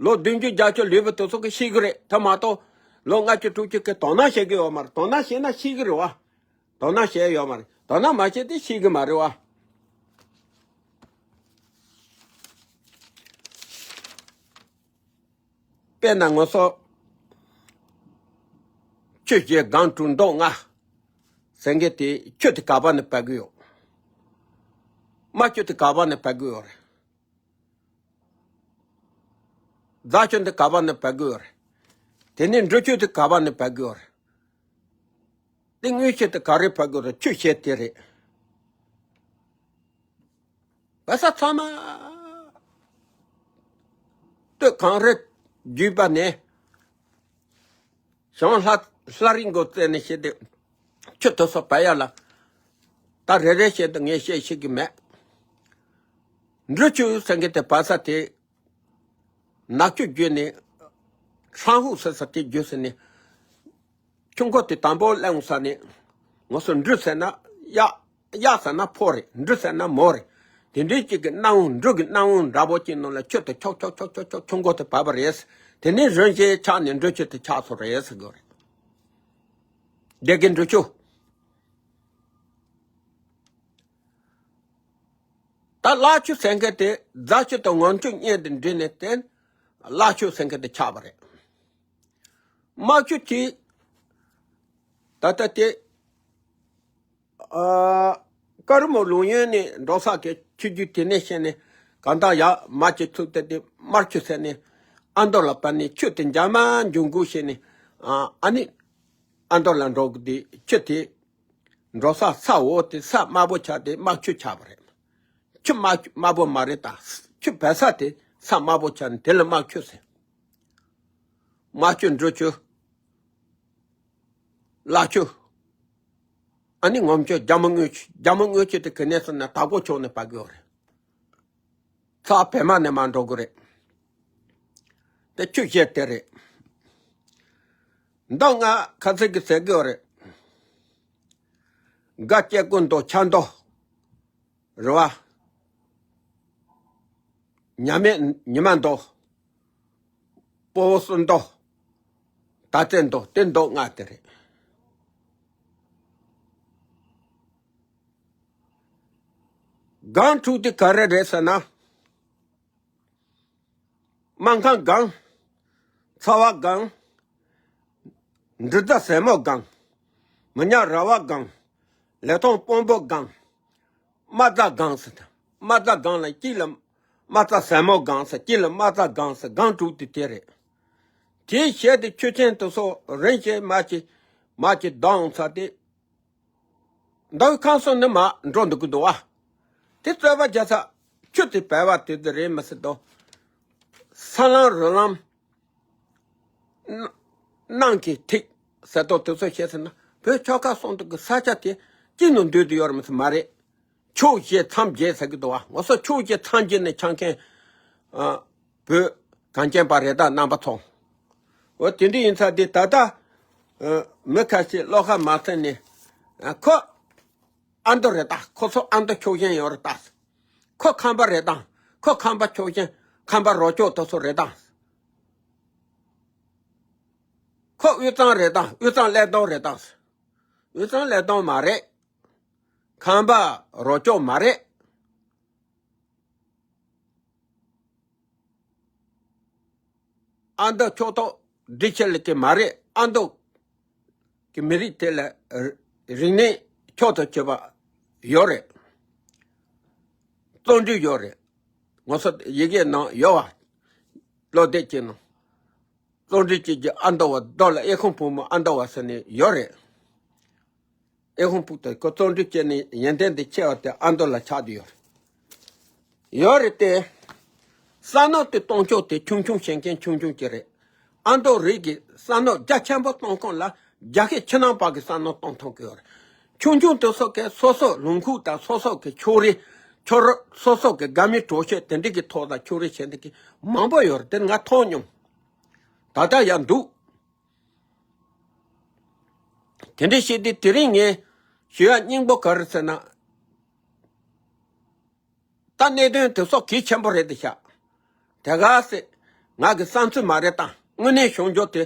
ལོ་བདུན་ཅུ་བརྒྱད་ཅུ་ལོན་པ་དེ་ཚོ་གིས་ཤེས་གི་རེད། དེ་མ་གཏོགས་ལོ་ལྔ་བཅུ་དྲུག་ཅུ་གི་དོ་སྣང་བྱེད་གི་ཡོད་མ་རེད། དོ་སྣང་བྱས་ན་ཤེས་གི་རེད་བ། དོ་སྣང་བྱས་ཡོད་མ་རེད། དོ་སྣང་མ་བྱས་ཏེ་ཤེས་གི་མ་རེད་བ། དཔེར་ན་ངོ་སོ། ཆུ་བཞི་སྒང་དྲུག་མདོ་ལྔ་ཟེར་མཁན་དེ་ཆུ་དེ་ག་པ་ནས་བབས་ཀྱི་ཡོད། རྨ་ཆུ་དེ་ག་པ་ནས་བབས་ཀྱི་ཡོད་རེད། རྫ་ཆུ་འདི་ག་པ་ནས་བབས་ཀྱི་ཡོད་རེད། དེ་ནས་འབྲི་ཆུ་དེ་ག་པ་ནས་བབས་ཀྱི་ཡོད་རེད། དེ་དངུལ་ཆུ་དེ་ག་རེ་བབས་ཀྱི་ཡོད་རེད། ཆུ་བཞི་དེ་རེད། བལ་ས་ཚང་མ་སྟོད་གངས་རི་བརྒྱུད་པ་ནས་བྱང་ལྷ་ལྷ་རི་མགོ་བཙུགས་ནས་བྱས་ཏེ། ཆུ་དེ་ཚོ་བབས་ཡ་ལ། ད་རེ་རེ་བཞིན་དུ་ངས་བཤད་ཤེས་ཀྱི་མེད། འབྲི་ཆུ་ཟེར་མཁན་དེ་བབས་ས་དེ། ནག་ཆུ་བརྒྱུད་ནས། ཧྲང་ཧུ་ཟེར་ས་དེ་བརྒྱུད་ཟེར་ནས། ཆུ་མགོ་དེ་དང་པོ་སླེབས་ས་ནས། ང་ཚོ་འབྲི་ཟེར་ན་གཡག་གཡག་ཟེར་ན་ཕོ་རེད། འབྲི་ཟེར་ན་མོ་རེད། དེ་འདྲའི་གཅིག་གི་སྣང་བ་འབྲི་གི་སྣང་བ་འདྲ་པོ་གཅིག་ནང་ལ་ཆུ་དེ་ཁྱོག་ཁྱོག་ཁྱོག་ཁྱོག་ཁྱོག་ཆུ་མགོ་དེ་བབས་པ་རེད། དེ་ནས་རིམ་བཞིན་ཆགས་ནས་འབྲི་ཆུ་དེ་ཆགས་སོང་རེད་ཟེར་གི་རེད། སྡེ་དགེ་འབྲི་ཆུ། ད་གླ་ཆུ་ཟེར་མཁན་དེ་རྫ་ཆུ་དང་ངམ་ཆུ་གཉིས་དེ་འདྲེས་ནས་དེ་གླ་ཆུ་ཟེར་མཁན་དེ་ཆགས་པ་རེད། རྨ་ཆུ་དེ་ད་ལྟ་དེ། ཨ། ཀ་རུ་མོ་ལུང་ཡོན་ནས་འབྲོག་ས་གི་ཆུ་རྒྱུད་དེ་ནས་བཤད་ནས་གང་ལྟར་ཡར་རྨ་ཆུ་ཚུགས་ཏེ་དེ་རྨ་ཆུ་ཟེར་ནས་ཨ་མདོ་ལ་བབས་ནས་ཆུ་དེ་འཇམ་མ་འབྱུང་དགོས་བྱས་ནས། ཨ་ཨ་ནི་ཨ་མདོ་ལ་འགྲོ་དགོས་དེ་ཆུ་དེ་འབྲོག་ས་ས་འོག་དེ་ས་དམའ་པོ་ཆགས་ཏེ་རྨ་ཆུ་ཆགས་པ་རེད། ཆུ་དམའ་དམའ་པོ་མ་རེད་ད། ཆུ་བབས་ས་དེ་ས་དམའ་པོ་ཆགས་ནས་དེ་ལ་རྨ་ཆུ་ཟེར། རྨ་ཆུ། འབྲི་ཆུ། གླ་ཆུ། ཨ་ནི་ངམ་ཆུ། རྒྱ་མོ་རྔུལ་ཆུ། རྒྱ་མོ་རྔུལ་ཆུ་དེ་ག་ནས་སོང་ན་དྭགས་པོ་ཕྱོགས་ནས་བབས་ཀྱི་ཡོད་རེད། ཚ་བ་བལ་མ་ནས་མར་འགྲོ་གི་རེད། དེ་ཆུ་བཞི་དེ་རེད། མདོ་ལྔ་ཁ་ཚིག་གི་ཟེར་གི་ཡོད་རེད། དགའ་སྐྱེ་དགུ་མདོ། ཆ་མདོ། རེད་བ། ཉ་མེད་ཉི་མ་མདོ། སྤོ་བོ་སུམ་མདོ། ད་ཚེ་མདོ། དེ་མདོ་ལྔ་དེ་རེད། སྒང་དྲུག་དེ་ག་རེ་རེད་ཟེར་ན། སྨར་ཁམས་སྒང་། ཚ་བ་སྒང་། འབྲི་རྫ་ཟལ་མོ་སྒང་། མི་ཉག་ར་བ་སྒང་། ལི་ཐང་དཔོན་པོ་སྒང་། རྨ་རྫ་སྒང་ཟེར། རྨ་རྫ་སྒང་ལ་དཀྱིལ་ལ་རྨ་རྫ་ཟལ་མོ་སྒང་ཟེར། དཀྱིལ་ལ་རྨ་རྫ་སྒང་ཟེར། སྒང་དྲུག་དེ་དེ་རེད། དེའི་ཞལ་དེ་ཆུ་ཆེན་དེ་ཚོ་རིམ་བཞིན་མར་གྱི་མར་གྱི་ལྡང་ཚར་ཏེ། མདོ་ཁམས་གསུམ་ནས་མར་འགྲོ་འདུག་གི་འདུག་བ། དེ་རྩོད་པ་རྒྱག་ས་ཆུ་དེ་བབས་པ་དེ་དེ་རེད་མི་སྲིད་དོ། ས་ལམ་རི་ལམ། ནང་གི་ཐིག་ཟེར་དོ་དེ་ཚོ་བཤད་ཟེར་ན་བོད་ཆོལ་ཁ་གསུམ་དུ་གི་ས་ཆ་དེ་གཅིག་ནང་འདུས་དུ་ཡོད་རེད་མི་སྲིད་མ་རེད། ཕྱོགས་བཞི་མཚམས་བརྒྱད་ཟེར་གི་འདུག་བ། ང་ཚོ་ཕྱོགས་བཞི་མཚམས་བརྒྱད་ནས་ཆགས་མཁན། ཨ། བོད་གངས་ཅན་པ་རེད་ད་རྣམ་པ་ཚོ། འོ་དེ་འདྲ་ཡིན་ཙང་དེ་ད་ལྟ། ཨ། མི་ཁ་ཤས་བློ་ཁ་མ་ཚིམ་ནས། ཨ། ཁོ་ཨ་མདོ་རེད་ད། ཁོ་ཚོ་ཨ་མདོ་ཕྱོགས་ཞེན་ཡོད་རེད་ད། ཁོ་ཁམས་པ་རེད་ད། ཁོ་ཁམས་པ་ཕྱོགས་ཞེན། ཁམས་པ་རོ་ཅོག་དེ་ཚོ་རེད་ད། ཁོ་དབུས་གཙང་རེད་ད། དབུས་གཙང་ཀླད་སྟོང་རེད་ད། དབུས་གཙང་ཀླད་སྟོང་མ་རེད། ཁམས་པ་རོ་ཅོག་མ་རེད། ཨ་མདོ་ཕྱོགས་གཏོགས་སྒྲིག་ཆས་ལ་གི་མ་རེད། ཨ་མདོ་གི་མི་རིགས་དེ་ལ་རིག་གནས་མཆོག་ཏུ་གྱུར་པ་ཡོད་རེད། རྩོམ་སྒྲིག་ཡོད་རེད། ང་ཚོ་ཡི་གེ་ནང་ཡོད་བ། བློ་གཏད་ཀྱི་ནང་། རྩོམ་སྒྲིག་བྱེད་རྒྱུ་ཨ་མདོ་བ་རྡོ་ལ་ཨེ་ཁུང་བུ་མོ་ཨ་མདོ་བ་ཟེར་ནས་ཡོད་རེད། ཨེ་ཧོང་ཕུག་དེ་ཁོ་བརྩོན་འགྲུས་བྱས་ནས་ཡོན་ཏན་དེ་ཆེ་བ་དེ་ཨ་མདོ་ལ་ཆགས་བསྡད་ཡོད་རེད། ཡོད་རེད་དེ། ས་ནོར་དེ་གཏོང་ཕྱོགས་དེ་ཆུང་ཆུང་བྱེད་མཁན་ཆུང་ཆུང་ཅིག་རེད། ཨ་མདོ་རིགས་ཀྱི་ས་ནོར་རྒྱ་ཆེན་པོ་གཏོང་ཁོངས་ལ་རྒྱ་ཤེད་ཕྱི་ནང་བར་གྱི་ས་ནོར་གཏོང་ཐུབ་ཀྱི་ཡོད་རེད། ཆུང་ཆུང་དེ་ཚོ་གིས་སོ་སོ་ལུང་ཁུག་དང་སོ་སོ་གི་ཕྱོགས་རིས། ཕྱོགས་རིས་སོ་སོ་གི་དགའ་མི་གྲོགས་ཤེས་དེ་འདྲ་གི་ཐོག་ལ་ཕྱོགས་རིས་བྱེད་མཁན་གྱི་མང་པོ་ཡོད་རེད་དེ་ང་མཐོང་མྱོང་། ད་ལྟ་ཡང་འདུག་དེ་འདྲ་བྱས་ཏེ་དེ་རིང་ངས་ཞུ་ཡ་སྙིང་པོ་ག་རེ་ཟེར་ན། ད་གནད་དོན་དེ་ཚོ་གལ་ཆེན་པོ་རེད་དེ་ཤག་དེ་ག་སེ་ང་གི་བསམ་ཚུལ་མ་རེད་ད། དངོས་གནས་བྱུང་རྒྱུ་དེ།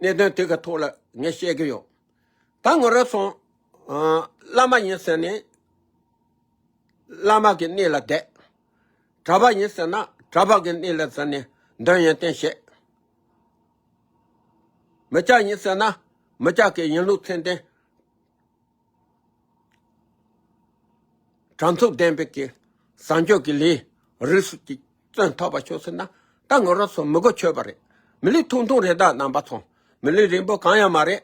གནད་དོན་དེ་ག་ཐོག་ལ་ངས་བཤད་ཀྱི་ཡོད། ད་ང་རང་ཚོ། ཨ། བླ་མ་ཡིན་ཟེར་ནས་བླ་མ་གི་གནས་ལ་བསྡད། གྲྭ་པ་ཡིན་ཟེར་ན་གྲྭ་པ་གི་གནས་ལ་ཟེར་ནས་འདོན་ཡོན་ཏན་བྱེད། མི་སྐྱ་ཡིན་ཟེར་ན་མི་སྐྱ་གི་ཡིན་ལུགས་མཚན་ལྡན། དྲང་ཚུགས་ལྡན་པའི་གི་བཟང་སྤྱོད་ཀྱི་ལས་རིགས་སུ་ཅིག་བརྩོན་ཐུབ་པ་བྱུང་ཟེར་ན་ད་ང་རང་ཚོ་མི་གོ་ཆོད་པ་རེད། མི་ལུས་ཐུང་ཐུང་རེད་ད་རྣམ་པ་ཚོ། མི་ལུས་རིང་པོ་གང་ཡང་མ་རེད།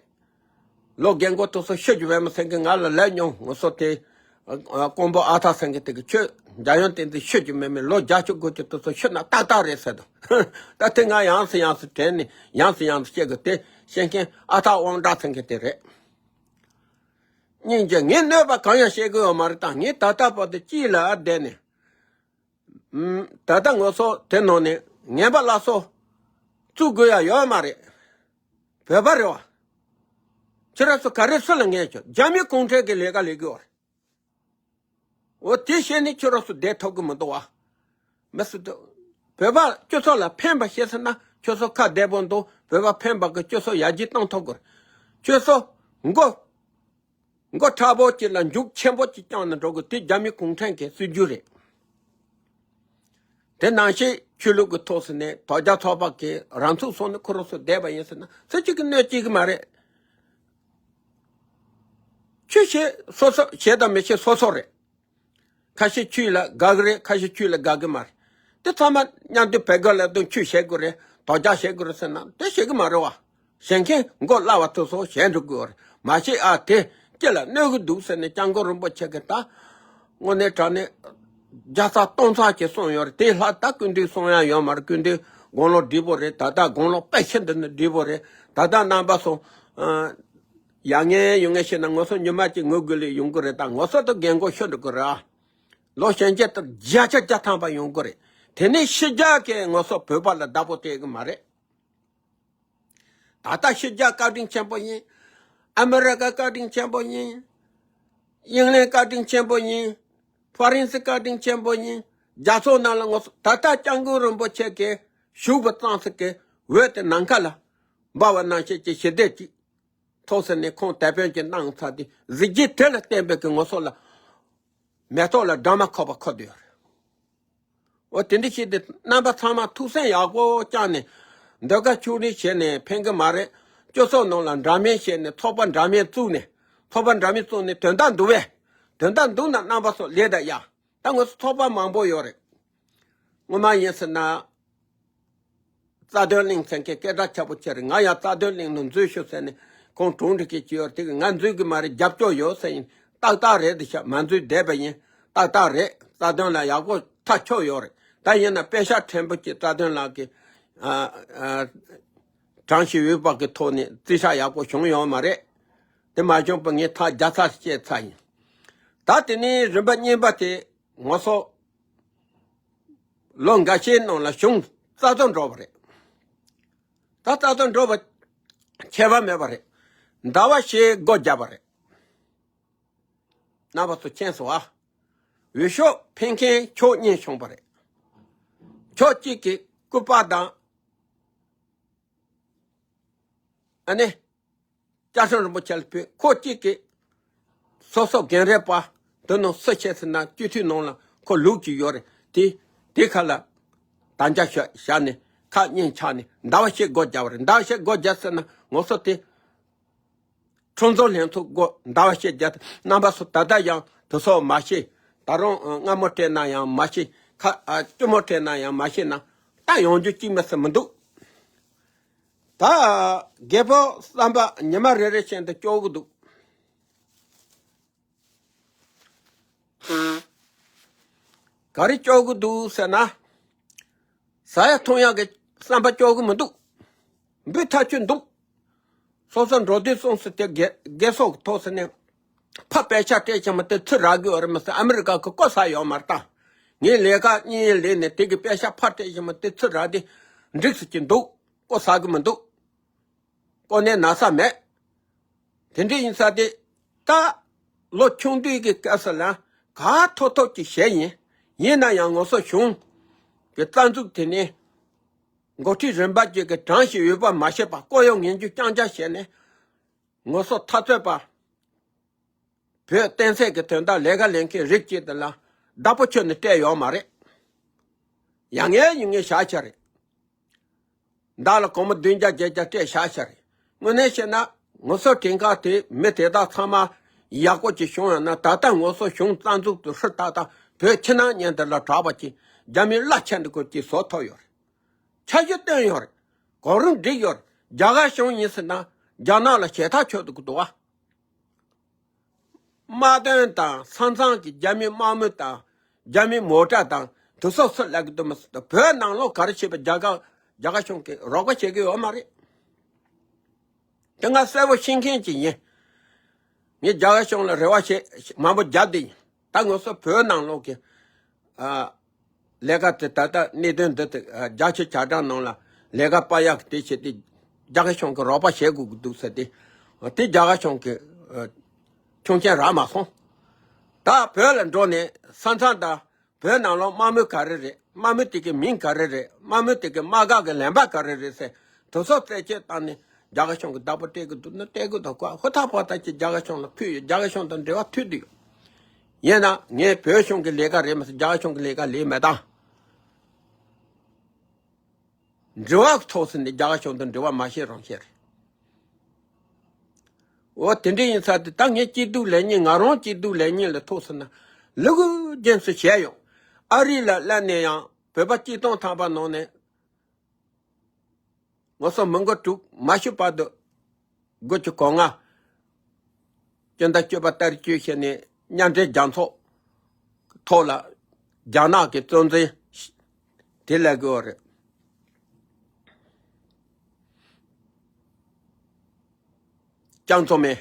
ལོ་རྒན་གོག་དེ་ཚོ་ཤོད་རྒྱུ་བས་མ་ཟེར་གི་ང་ལ་ལབ་མྱོང་། ང་ཚོ་དེ་ ཀོང་པོ་ཨ་ཐག་ཟེར་མཁན་དེ་གི་ཁྱོད་འཇམ་དབྱངས་བསྟན་འཛིན་ཤོད་ཀྱི་མེད་མེད་ལོ་བརྒྱད་ཅུ་དགུ་བཅུ་དེ་ཚོ་ཤོད་ན་ཏག་ཏག་རེད་ཟེར་དང་། ད་དེ་ང་ཡང་སེ་ཡང་སེ་དྲན་ནས་ཡང་སེ་ཡང་སེ་བཤད་དགོས། དེ་བཤད་མཁན་ཨ་ཐག་དབང་གྲགས་ཟེར་མཁན་དེ་རེད། སྙིང་རྗེ། ངས་གནོད་པ་གང་ཡང་བྱེད་དགོས་ཡོད་མ་རེད། ད་ངས་ད་ལྟ་བར་དུ་སྐྱིད་ལ་བསྡད་ནས། ཨུམ། ད་ལྟ་ངོ་སོ་དེ་ནང་ནས་ངན་པ་སླར་གསོ་བཙུགས་དགོས་ཡ་ཡོད་མ་རེད། བོད་པ་རེད་བ། ཁྱེད་རང་ཚོ་ག་རེ་སུ་ལ་ངན་བྱུང་། རྒྱ་མི་གུང་ཁྲན་གྱི་ལས་ཀ་ལས་དགོས་བ་རེད། འོ་དེ་བཤད་ནས་ཁྱོད་རང་ཚོ་བསྡད་ཐུབ་ཀྱི་མི་འདུག་བ། མི་སྲིད་དོ། བོད་པ་སྤྱི་ཚོགས་ལ་ཕན་པ་བྱེད་ཟེར་ན་ཁྱོད་ཚོ་ཁ་བདེ་པོ་འདུག་བོད་པ་ཕན་པ་གི་སྤྱི་ཚོགས་ཡར་རྒྱས་གཏོང་ཐུབ་དགོས་རེད། ཁྱོད་ཚོ་མགོ་མགོ་མཁྲེགས་པོ་ཅིག་ལ་མཇུག་ཆེན་པོ་ཅིག་བརྐྱངས་ནས་འགྲོ་དགོས། དེ་རྒྱ་མི་གུང་ཁྲན་གྱི་སྲིད་ཇུས་རེད། དེ་ནང་བཞིན་ཆོས་ལུགས་ཀྱི་ཐོག་སུ་ནས་དོལ་རྒྱལ་ཚོགས་པ་གི་རང་ཚུགས་སོང་ནས་ཁོ་རང་ཚོ་བསྡད་པ་ཡིན་ཟེར་ན་སུ་གཅིག་གིས་གནོད་བྱེད་ཀྱི་མ་རེད། ཆོས་བྱེད་སོ་སོ་བྱེད་དང་མི་བྱེད་སོ་སོ་རེད། ཁ་ཤས་ཆོས་ལ་དགའ་གི་རེད། ཁ་ཤས་ཆོས་ལ་དགའ་གི་མ་རེད། དེ་ཚང་མ་མཉམ་དུ་བོད་སྒར་ལ་དུ་ཆོས་བྱེད་དགོས་རེད། དོལ་རྒྱལ་བྱེད་དགོས་རེད་ཟེར་ན་དེ་བྱེད་གི་མ་རེད་བ། བྱེད་མཁན་མགོ་སླ་བ་དེ་ཚོ་བྱེད་འགྲོ་དགོས་རེད། མ་བྱེད་ཨ་དེ་སྤྱི་ལ་གནོད་གི་འདུག་ཟེར་ནས་སྐྱབས་མགོན་རིན་པོ་ཆེ་གི་ད་དངོས་གནས་དྲང་གནས་བརྒྱ་ཚར་སྟོང་ཚར་གྱི་གསུངས་ཡོད་རེད། དེ་ལྷག་ད་སྐུ་མདུན་གསུང་ཡ་ཡོད་མ་རེད། སྐུ་མདུན་དགུང་ལོ་བགྲེས་པོ་རེད། ད་ལྟ་དགུང་ལོ་དཔེ་ཆེ་འདི་ནི་བགྲེས་པོ་རེད། ད་ལྟ་རྣམ་པ་ཚོ་ཡ་ངན་ཡོད་ངན་བཤད་ན་ངོ་སོ་ཉི་མ་གཅིག་ངུ་དགོས་ལས་ཡོང་གི་རེད། ད་ངོ་སོ་དུ་རྒན་གོག་ཤོར་འགྲོ་གི་རེད་ཨ། ལོ་གཞོན་སྐྱེས་དུ་བརྒྱ་ཆ་བརྒྱ་ཐམ་པ་ཡོང་གི་རེད། དེ་ནས་ཕྱི་རྒྱལ་གྱི་ངོ་སོ་བོད་པ་ལ་བདག་པོ་སྤྲད་གི་མ་རེད། ད་ལྟ་ཕྱི་རྒྱལ་བཀའ་དྲིན་ཆེན་པོ་ཡིན། ཨ་མི་རི་ཀ་བཀའ་དྲིན་ཆེན་པོ་ཡིན། དབྱིན་ལན་བཀའ་དྲིན་ཆེན་པོ་ཡིན། ཧྥ་རན་སི་བཀའ་དྲིན་ཆེན་པོ་ཡིན། རྒྱ་མཚོ་ནང་ལ་ངོ་སོ་ད་ལྟ་སྐྱབས་མགོན་རིན་པོ་ཆེ་གིས་བཞུགས་པ་ཙམ་ཟེར་གི་འོད་དེ་ནམ་མཁའ་ལ་འབར་བ་ནང་བཞིན་གྱི་ཞི་བདེ་ཅིག་ཐོག་ཟེར་ནས་ཁོང་དེད་དཔོན་གྱི་གནང་ཚར་ཏེ་གཟི་བརྗིད་དེ་ལ་བརྟེན་པའི་གི་ངོ་སོ་ལ་མེ་ཏོག་ལ་སྦྲང་མ་ཁོག་པ་ཁོག་བསྡད་ཡོད་རེད། འོ་དེ་འདྲ་བྱས་ཏེ་རྣམ་པ་ཚང་མ་ཐུགས་སེམས་ཡག་པོ་བཅངས་ནས་འདོད་ཁ་ཆུང་འདྲི་བྱས་ནས་ཕན་གི་མ་རེད། སྤྱི་ཚོགས་ནང་ལ་འདྲ་མིན་བྱས་ནས་ཚོགས་པ་འདྲ་མིན་བཙུགས་ནས་ཚོགས་པ་འདྲ་མིན་བཙུགས་ནས་དོན་དག་འདུག་བས། དོན་དག་འདུག་ན་རྣམ་པ་ཚོ་ལས་ད་ཡ། ད་ང་ཚོ་ཚོགས་པ་མང་པོ་ཡོད་རེད། སྔོན་མ་ཡིན་ཟེར་ན། རྩ་དོན་གླིང་ཟེར་མཁན་སྐད་གྲགས་ཆེན་པོ་ཆེ་རེད། ང་ཡང་རྩ་དོན་གླིང་ནང་འཛུལ་ཤོག་ཟེར་ནས་ཁོང་གྲུང་འདྲི་སྐད་ཅིག་ཡོད་དེ་གི་ང་འཛུལ་གི་མ་རེད། རྒྱབ་སྐྱོར་ཡོད་ཟེར་ཡིན། ཏག་ཏག་རེད་དེ་ཤག་མ་འཛུལ་བསྡད་པ་ཡིན། ཏག་ཏག་རེད། རྩ་དོན་ལ་ཡག་པོ་ཐག་ཆོད་ཡོད་རེད། ད་ཡིན་ན་པེ་ཤག་ཕྲན་བུ་ཅིག་རྩ་དོན་ལགས་ཀྱི་ཨ་ཨ་གྲངས་ཤིག་འོས་འབབ་ཀྱི་ཐོག་ནས་རྩིས་ཧྲ་ཡག་པོ་བྱུང་ཡོད་མ་རེད། དེ་མ་བྱུང་པ་ངས་ཐག་བརྒྱ་ཚར་བཅད་ཚར་ཡིན། ད་དེ་ནས་རིམ་པ་གཉིས་པ་དེ་ང་ཚོ་ལོ་འགའ་ཤས་ནང་ལ་གཞུང་རྩ་གཏོར་འགྲོ་བ་རེད། ད་རྩ་གཏོར་འགྲོ་བ་ཁྱད་པར་མེད་པ་རེད། ཟླ་བ་ཞེ་སྒོ་བརྒྱབ་པ་རེད། རྣམ་པ་ཚོ་མཁྱེན་སོང་ཨ། འོས་ཤོག་འཕེན་མཁན་ཕྱོགས་གཉིས་བྱུང་བ་རེད། ཕྱོགས་གཅིག་གིས་སྐུ་པར་དང་། ཨ་ནི། སྐྱབས་མགོན་རིན་པོ་ཆེ་ལ་ཕུལ། ཁོ་གཅིག་གིས་སོ་སོ་རྒན་རབས་པ་དེ་ནང་སུ་བྱེད་ཟེར་ན་སྤྱི་འཐུས་ནང་ལ་ཁོ་ལུག་ཅིག་ཡོད་རེད། དེ་དེ་ཁ་ལ་དམ་བཅའ་བཞག་བཞག་ནས་ཁ་གཉིས་ཆགས་ནས་ཟླ་བ་ཕྱེད་སྒོ་བརྒྱབ་པ་རེད། ཟླ་བ་ཕྱེད་སྒོ་བརྒྱབ་ཟེར་ན་ངོ་སོ་དེ་ཁྲོམ་ཚོགས་ལྷན་ཚོགས་སྒོ་ཟླ་བ་ཕྱེད་བརྒྱབ། རྣམ་པ་ཚོ་ད་ལྟ་ཡང་དེ་སོགས་མ་ཤེས། ད་རུང་སྔ་མོ་སྤྲད་ན་ཡང་མ་ཤེས། ཁ་ཨ་སྐྱོ་མོ་སྤྲད་ན་ཡང་མ་ཤེས་ན་ད་ཡོང་རྒྱུ་གཅིག་མ་ཟད་མི་འདུག་ད་རྒད་པོ་བསམ་པ་ཉི་མ་རེ་རེ་བཞིན་དུ་སྐྱོ་གི་འདུག་ག་རེ་སྐྱོ་གི་འདུག་ཟེར་ན། ཟ་ཡ་འཐུང་ཡ་གི་བསམ་པ་སྐྱོ་གི་མི་འདུག་འབུད་ཐག་ཆོད་འདུག་སོ་སོ་འགྲོ་དུས་སོང་ཟེར་ཏེ་རྒས་རྒས་སོགས་ཀྱི་ཐོག་ཟེར་ནས་ཕ་པད་ཤག་སྤྲད་ཀྱང་མི་དེ་ཚུར་རག་གི་ཡོད་རེད་མི་ཟེར། ཨ་མི་རི་ཀ་གི་ལྐོག་ཟ་ཡོད་མ་རེད་ད། ངས་ལས་ཀ་གཉིས་ལས་ནས་དེ་གི་པད་ཤག་ཕར་སྤྲད་ཀྱང་མི་དེ་ཚུར་རག་དེ་འགྲིག་སུ་ཅི་འདུག་ལྐོག་ཟ་གི་མི་འདུག་ལྐོག་ནས་ན་ས་མེད། དེ་འདྲ་ཡིན་ས་དེ་ད་ལོ་ཆུང་དུས་ཀྱི་སྐབས་སུ་ལ་ག་ཐོབ་ཐོབ་ཀྱི་བྱས་ཡིན། ཡིན་ན་ཡང་ངོ་སོ་གཞུང་གི་རྩ་འཛུགས་དེ་ནས་འགོ་ཁྲིད་རིམ་པ་བརྒྱུད་ཀྱི་གྲངས་ཤིག་འོས་འབབ་མ་བྱས་པ་ལྐོག་གཡོ་ངན་ཇུས་རྐྱང་རྐྱང་བྱས་ནས་ངོ་སོ་འཐབ་རྩོད་པ། བོད་བསྟན་སྲིད་ཀྱི་དོན་དག་ལས་ཀ་ལས་མཁན་རིགས་གཅིག་དེ་ལ་བདག་པོ་ཁྱོན་ནས་སྤྲད་ཡོད་མ་རེད། ཡ་ངའི་ཡིན་ངའི་བཞག་བྱ་རེད། བདག་ལ་སྒོར་མོ་བདུན་བརྒྱ་བརྒྱད་བརྒྱ་སྤྲད་བཞག་བྱ་རེད། དངོས་གནས་བཤད་ན་ངོ་སོ་དྲན་ཁ་དེ་མི་དེ་དག་ཚང་མ་ཡག་པོ་ཅིག་བྱུང་ཡོད་ན་ད་ལྟ་ངོ་སོ་གཞུང་རྩ་འཛུགས་དུ་ཧྲི་ཏག་ཏག་བོད་ཕྱི་ནང་གཉིས་འདི་ལ་གྲགས་པ་ཅིག་རྒྱ་མིའི་བླ་ཆེན་འདི་སྐོར་ཅིག་བཟོ་ཐུབ་ཡོད་རེད། འཆར་གཞི་བཏོན་ཡོད་རེད། གོ་རིམ་སྒྲིག་ཡོད་རེད། རྒྱ་གར་གཞུང་ཡིན་ཟེར་ན་རྒྱ་ནག་ལ་ཞེ་ཐག་ཆོད་འདུག་གི་འདུག་བ། དམག་དོན་དང་ས་མཚམས་ཀྱི་རྒྱ་མི་དམག་མི་དང་རྒྱ་མི་མོ་ཊ་དང་དུ་སོགས་སུ་ལབ་གི་འདུག་མ་ཟད་བོད་ནང་ལོགས་ག་རེ་བྱེད་པ་རྒྱ་གར་རྒྱ་གར་གཞུང་གིས་རོགས་པ་བྱེད་གི་ཡོད་མ་རེད། དེ་ང་གསལ་པོ་ཤེས་མཁན་ཅིག་ཡིན། ངས་རྒྱ་གར་གཞུང་ལ་རེ་བ་བྱེད་མང་པོ་བརྒྱབ་བསྡད་ཡིན། ད་ང་ཚོ་བོད་ནང་ལོགས་ཀྱི་ཨ། ལས་ཀ་དེ་ད་ལྟ་གནད་དོན་འདི་དེ་རྒྱ་ཆེ་བྱ་གྲངས་ནང་ལ་ལས་ཀ་སྤར་ཡག་གི་དེ་བྱེད་དེ་རྒྱ་གར་གཞུང་གི་རོགས་པ་བྱེད་དགོས་ཀྱི་འདུག་ཟེར་ཏེ། དེ་རྒྱ་གར་གཞུང་གི་ཆོག་མཆན་རག་མ་སོང་། ད་བོད་ལ་འགྲོ་ནས་ས་མཚམས་དང་བོད་ནང་ལོགས་དམག་མི་ག་རེ་རེད། དམག་མི་དེ་གི་མིང་ག་རེ་རེད། དམག་མི་དེ་གི་དམག་སྒར་གི་ལན་པ་ག་རེ་རེད་ཟེར་དུ་སོགས་རྩད་གཅོད་བཏང་ནས་རྒྱ་གར་གཞུང་གི་བདག་པོ་སྤྲད་གི་འདུག་ན་སྤྲད་གི་འདུག་གོ་ཧུར་ཐག་ཧུར་ཐག་གིས་རྒྱ་གར་གཞུང་ལ་ཕུལ་ཡོད། རྒྱ་གར་གཞུང་དང་འབྲེལ་བ་མཐུད་དུ་ཡོད། ཡིན་ན་ངས་བོད་གཞུང་གི་ལས་ཀ་རེད་མ་ཟད་རྒྱ་གར་གཞུང་གི་ལས་ཀ་ལས་མེད་ད། འབྲེལ་བ་གི་ཐོག་སུ་ནས་རྒྱ་གར་གཞུང་དང་འབྲེལ་བ་མ་བྱེད་རང་བྱེད་རེད། འོ་དེ་འདྲ་ཡིན་ཙང་དེ་ད་ངས་སྐྱིད་སྡུག་ལེགས་ཉེས་ང་རང་སྐྱིད་སྡུག་ལེགས་ཉེས་ལ་ཐུག་སོང་ན་ལུ་གུ་རྒྱན་སུ་བྱས་ཡོང་། ཨ་རི་ལ་སླེབས་ནས་ཡང་བོད་པ་གཅིག་སྟོང་ཐམ་པ་ནང་ནས། ང་ཚོ་མི་མགོ་དྲུག་མ་ཤི་བར་དུ་དགུ་བཅུ་གོ་ལྔ། སྤྱི་ཟླ་བཅུ་པ་ཏ་རིག་བཅུ་བཞི་ནས་མཉམ་འབྲེལ་རྒྱལ་ཚོགས་ཐོག་ལ་རྒྱ་ནག་གི་གཙོ་འཛིན་དེ་ལས་དགོས་རེད། ལྕམ་མཚོ་མེ།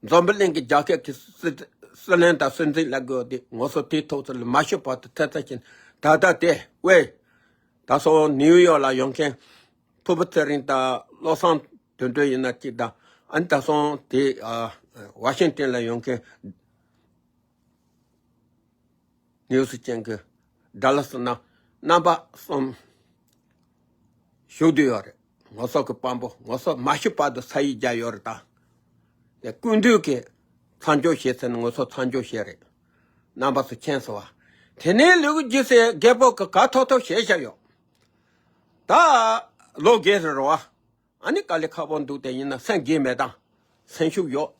འཛམ་བུ་གླིང་གི་རྒྱལ་ཁབ་ཀྱི་སྲིད་སྲིད་བློན་དང་སྲིད་འཛིན་ལ་དགོས་ཏེ་ང་ཚོ་དེའི་ཐོག་ཚོ་ལ་མ་ཤི་བར་དུ་ཐེ་ཚ་ཅན་ད་ལྟ་དེ་ཝེ། ད་སོང་ནིའུ་ཡོག་ལ་ཡོང་མཁན་ཕུར་བུ་ཚེ་རིང་དང་བློ་བཟང་དོན་གྲུབ་ཡིན་ན་གཅིག་དང་ཨ་ནི་ད་སོང་དེ་ཝ་ཤིང་ཏན་ལ་ཡོང་མཁན། ནིའུ་སི་ཅན་གྱི་ཌ་ལ་སི་ན་རྣམ་པ་གསུམ་བཞུགས་བསྡད་ཡོད་རེད། ང་ཚོ་གི་དཔོན་པོ་ང་ཚོ་མ་ཤི་བར་དུ་ས་ཡིག་རྒྱག་ཡོད་རེད་ད། དེ་སྐུ་མདུན་གྱིས་མཚམས་འཇོག་བྱེད་ཟེར་ན་ང་ཚོ་མཚམས་འཇོག་བྱས་རེད། རྣམ་པ་ཚོ་མཁྱེན་སོང་བ། དེ་ནས་ལུ་གུ་རྒྱུ་སའི་རྒད་པོ་གི་ག་ཐོག་ཐོག་བྱས་བཞག་ཡོད། ད་ལོ་རྒས་རེད་རོ་བ། ཨ་ནི་དཀའ་ལས་ཁག་པོ་འདུག་དེ་ཡིན་ན་སེམས་རྒས་མེད་དང་། སེམས་ཤུགས་ཡོད།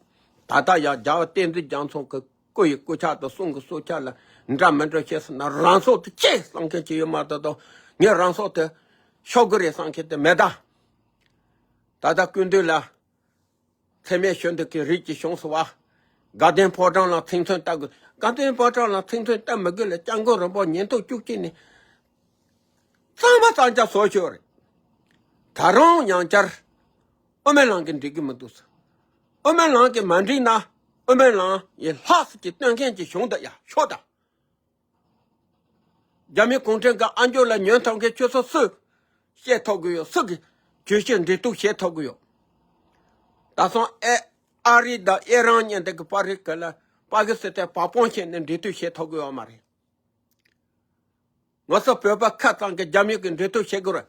ད་ལྟ་ཡང་རྒྱལ་བ་བསྟན་འཛིན་རྒྱ་མཚོ་གི་སྐུ་ཡི་སྐུ་ཕྱག་དང་གསུང་གི་གསུང་ཕྱག་ལ་འདྲ་མི་འདྲ་བཤད་སོང་ན་རང་སྲོག་དེ་གཅེས་བསམ་མཁན་ཅིག་ཡོད་མ་གཏོགས་ངས་རང་སྲོག་དེ་ཤོར་གི་རེད་བསམ་མཁན་དེ་མེད་ད། ད་ལྟ་སྐུ་མདུན་ལ་འཚེ་མེད་གཞོན་དུ་གི་རིགས་ཀྱི་བྱུང་སོང་བ། དགའ་ལྡན་ཕོ་བྲང་ལ་ཚིག་མཚོན་བཏབ་དགོས། དགའ་ལྡན་ཕོ་བྲང་ལ་ཚིག་མཚོན་བཏབ་མི་དགོས་ལ་སྐྱབས་མགོན་རིན་པོ་ཉིས་སྟོང་བཅུ་གཅིག་ནས་གཙང་མ་གཙང་རྐྱང་བཟོ་ཆོག་རེད། ད་རུང་ཡང་བསྐྱར་དབུ་མའི་ལམ་གྱིས་འགྲིག་གི་མི་འདུག་ཟེར། དབུ་མའི་ལམ་གྱིས་མ་འགྲིག་ན་དབུ་མའི་ལམ་ཡི་ལྷག་སུ་གི་སྟོན་མཁན་གྱི་གཞུང་དང་ཡ་ཤོག་དང་། རྒྱ་མི་གུང་ཁྲན་གྱི་ཨ་མཆོག་ལ་ཉོན་ཐོག་མཁན་ཁྱོད་ཚོ་སུ་བཤད་ཐུབ་ཀྱི་ཡོད། སུ་གི་གྱོད་གཞི་འདི་གཏུག་བྱེད་ཐུབ་ཀྱི་ཡོད། ད་སོང་ཨེ་ཨ་རི་དང་ཨེ་རན་གཉིས་འདི་གི་པ་རི་གི་ལ་པ་ཀི་སི་ཐན་བ་སྤུངས་བྱས་ནས་འབྲེལ་མཐུད་བྱེད་ཐུབ་ཀྱི་ཡོད་མ་རེད། ང་ཚོ་བོད་པ་ཁ་གཙང་གི་རྒྱ་མི་གི་འབྲེལ་མཐུད་བྱེད་དགོས་རེད།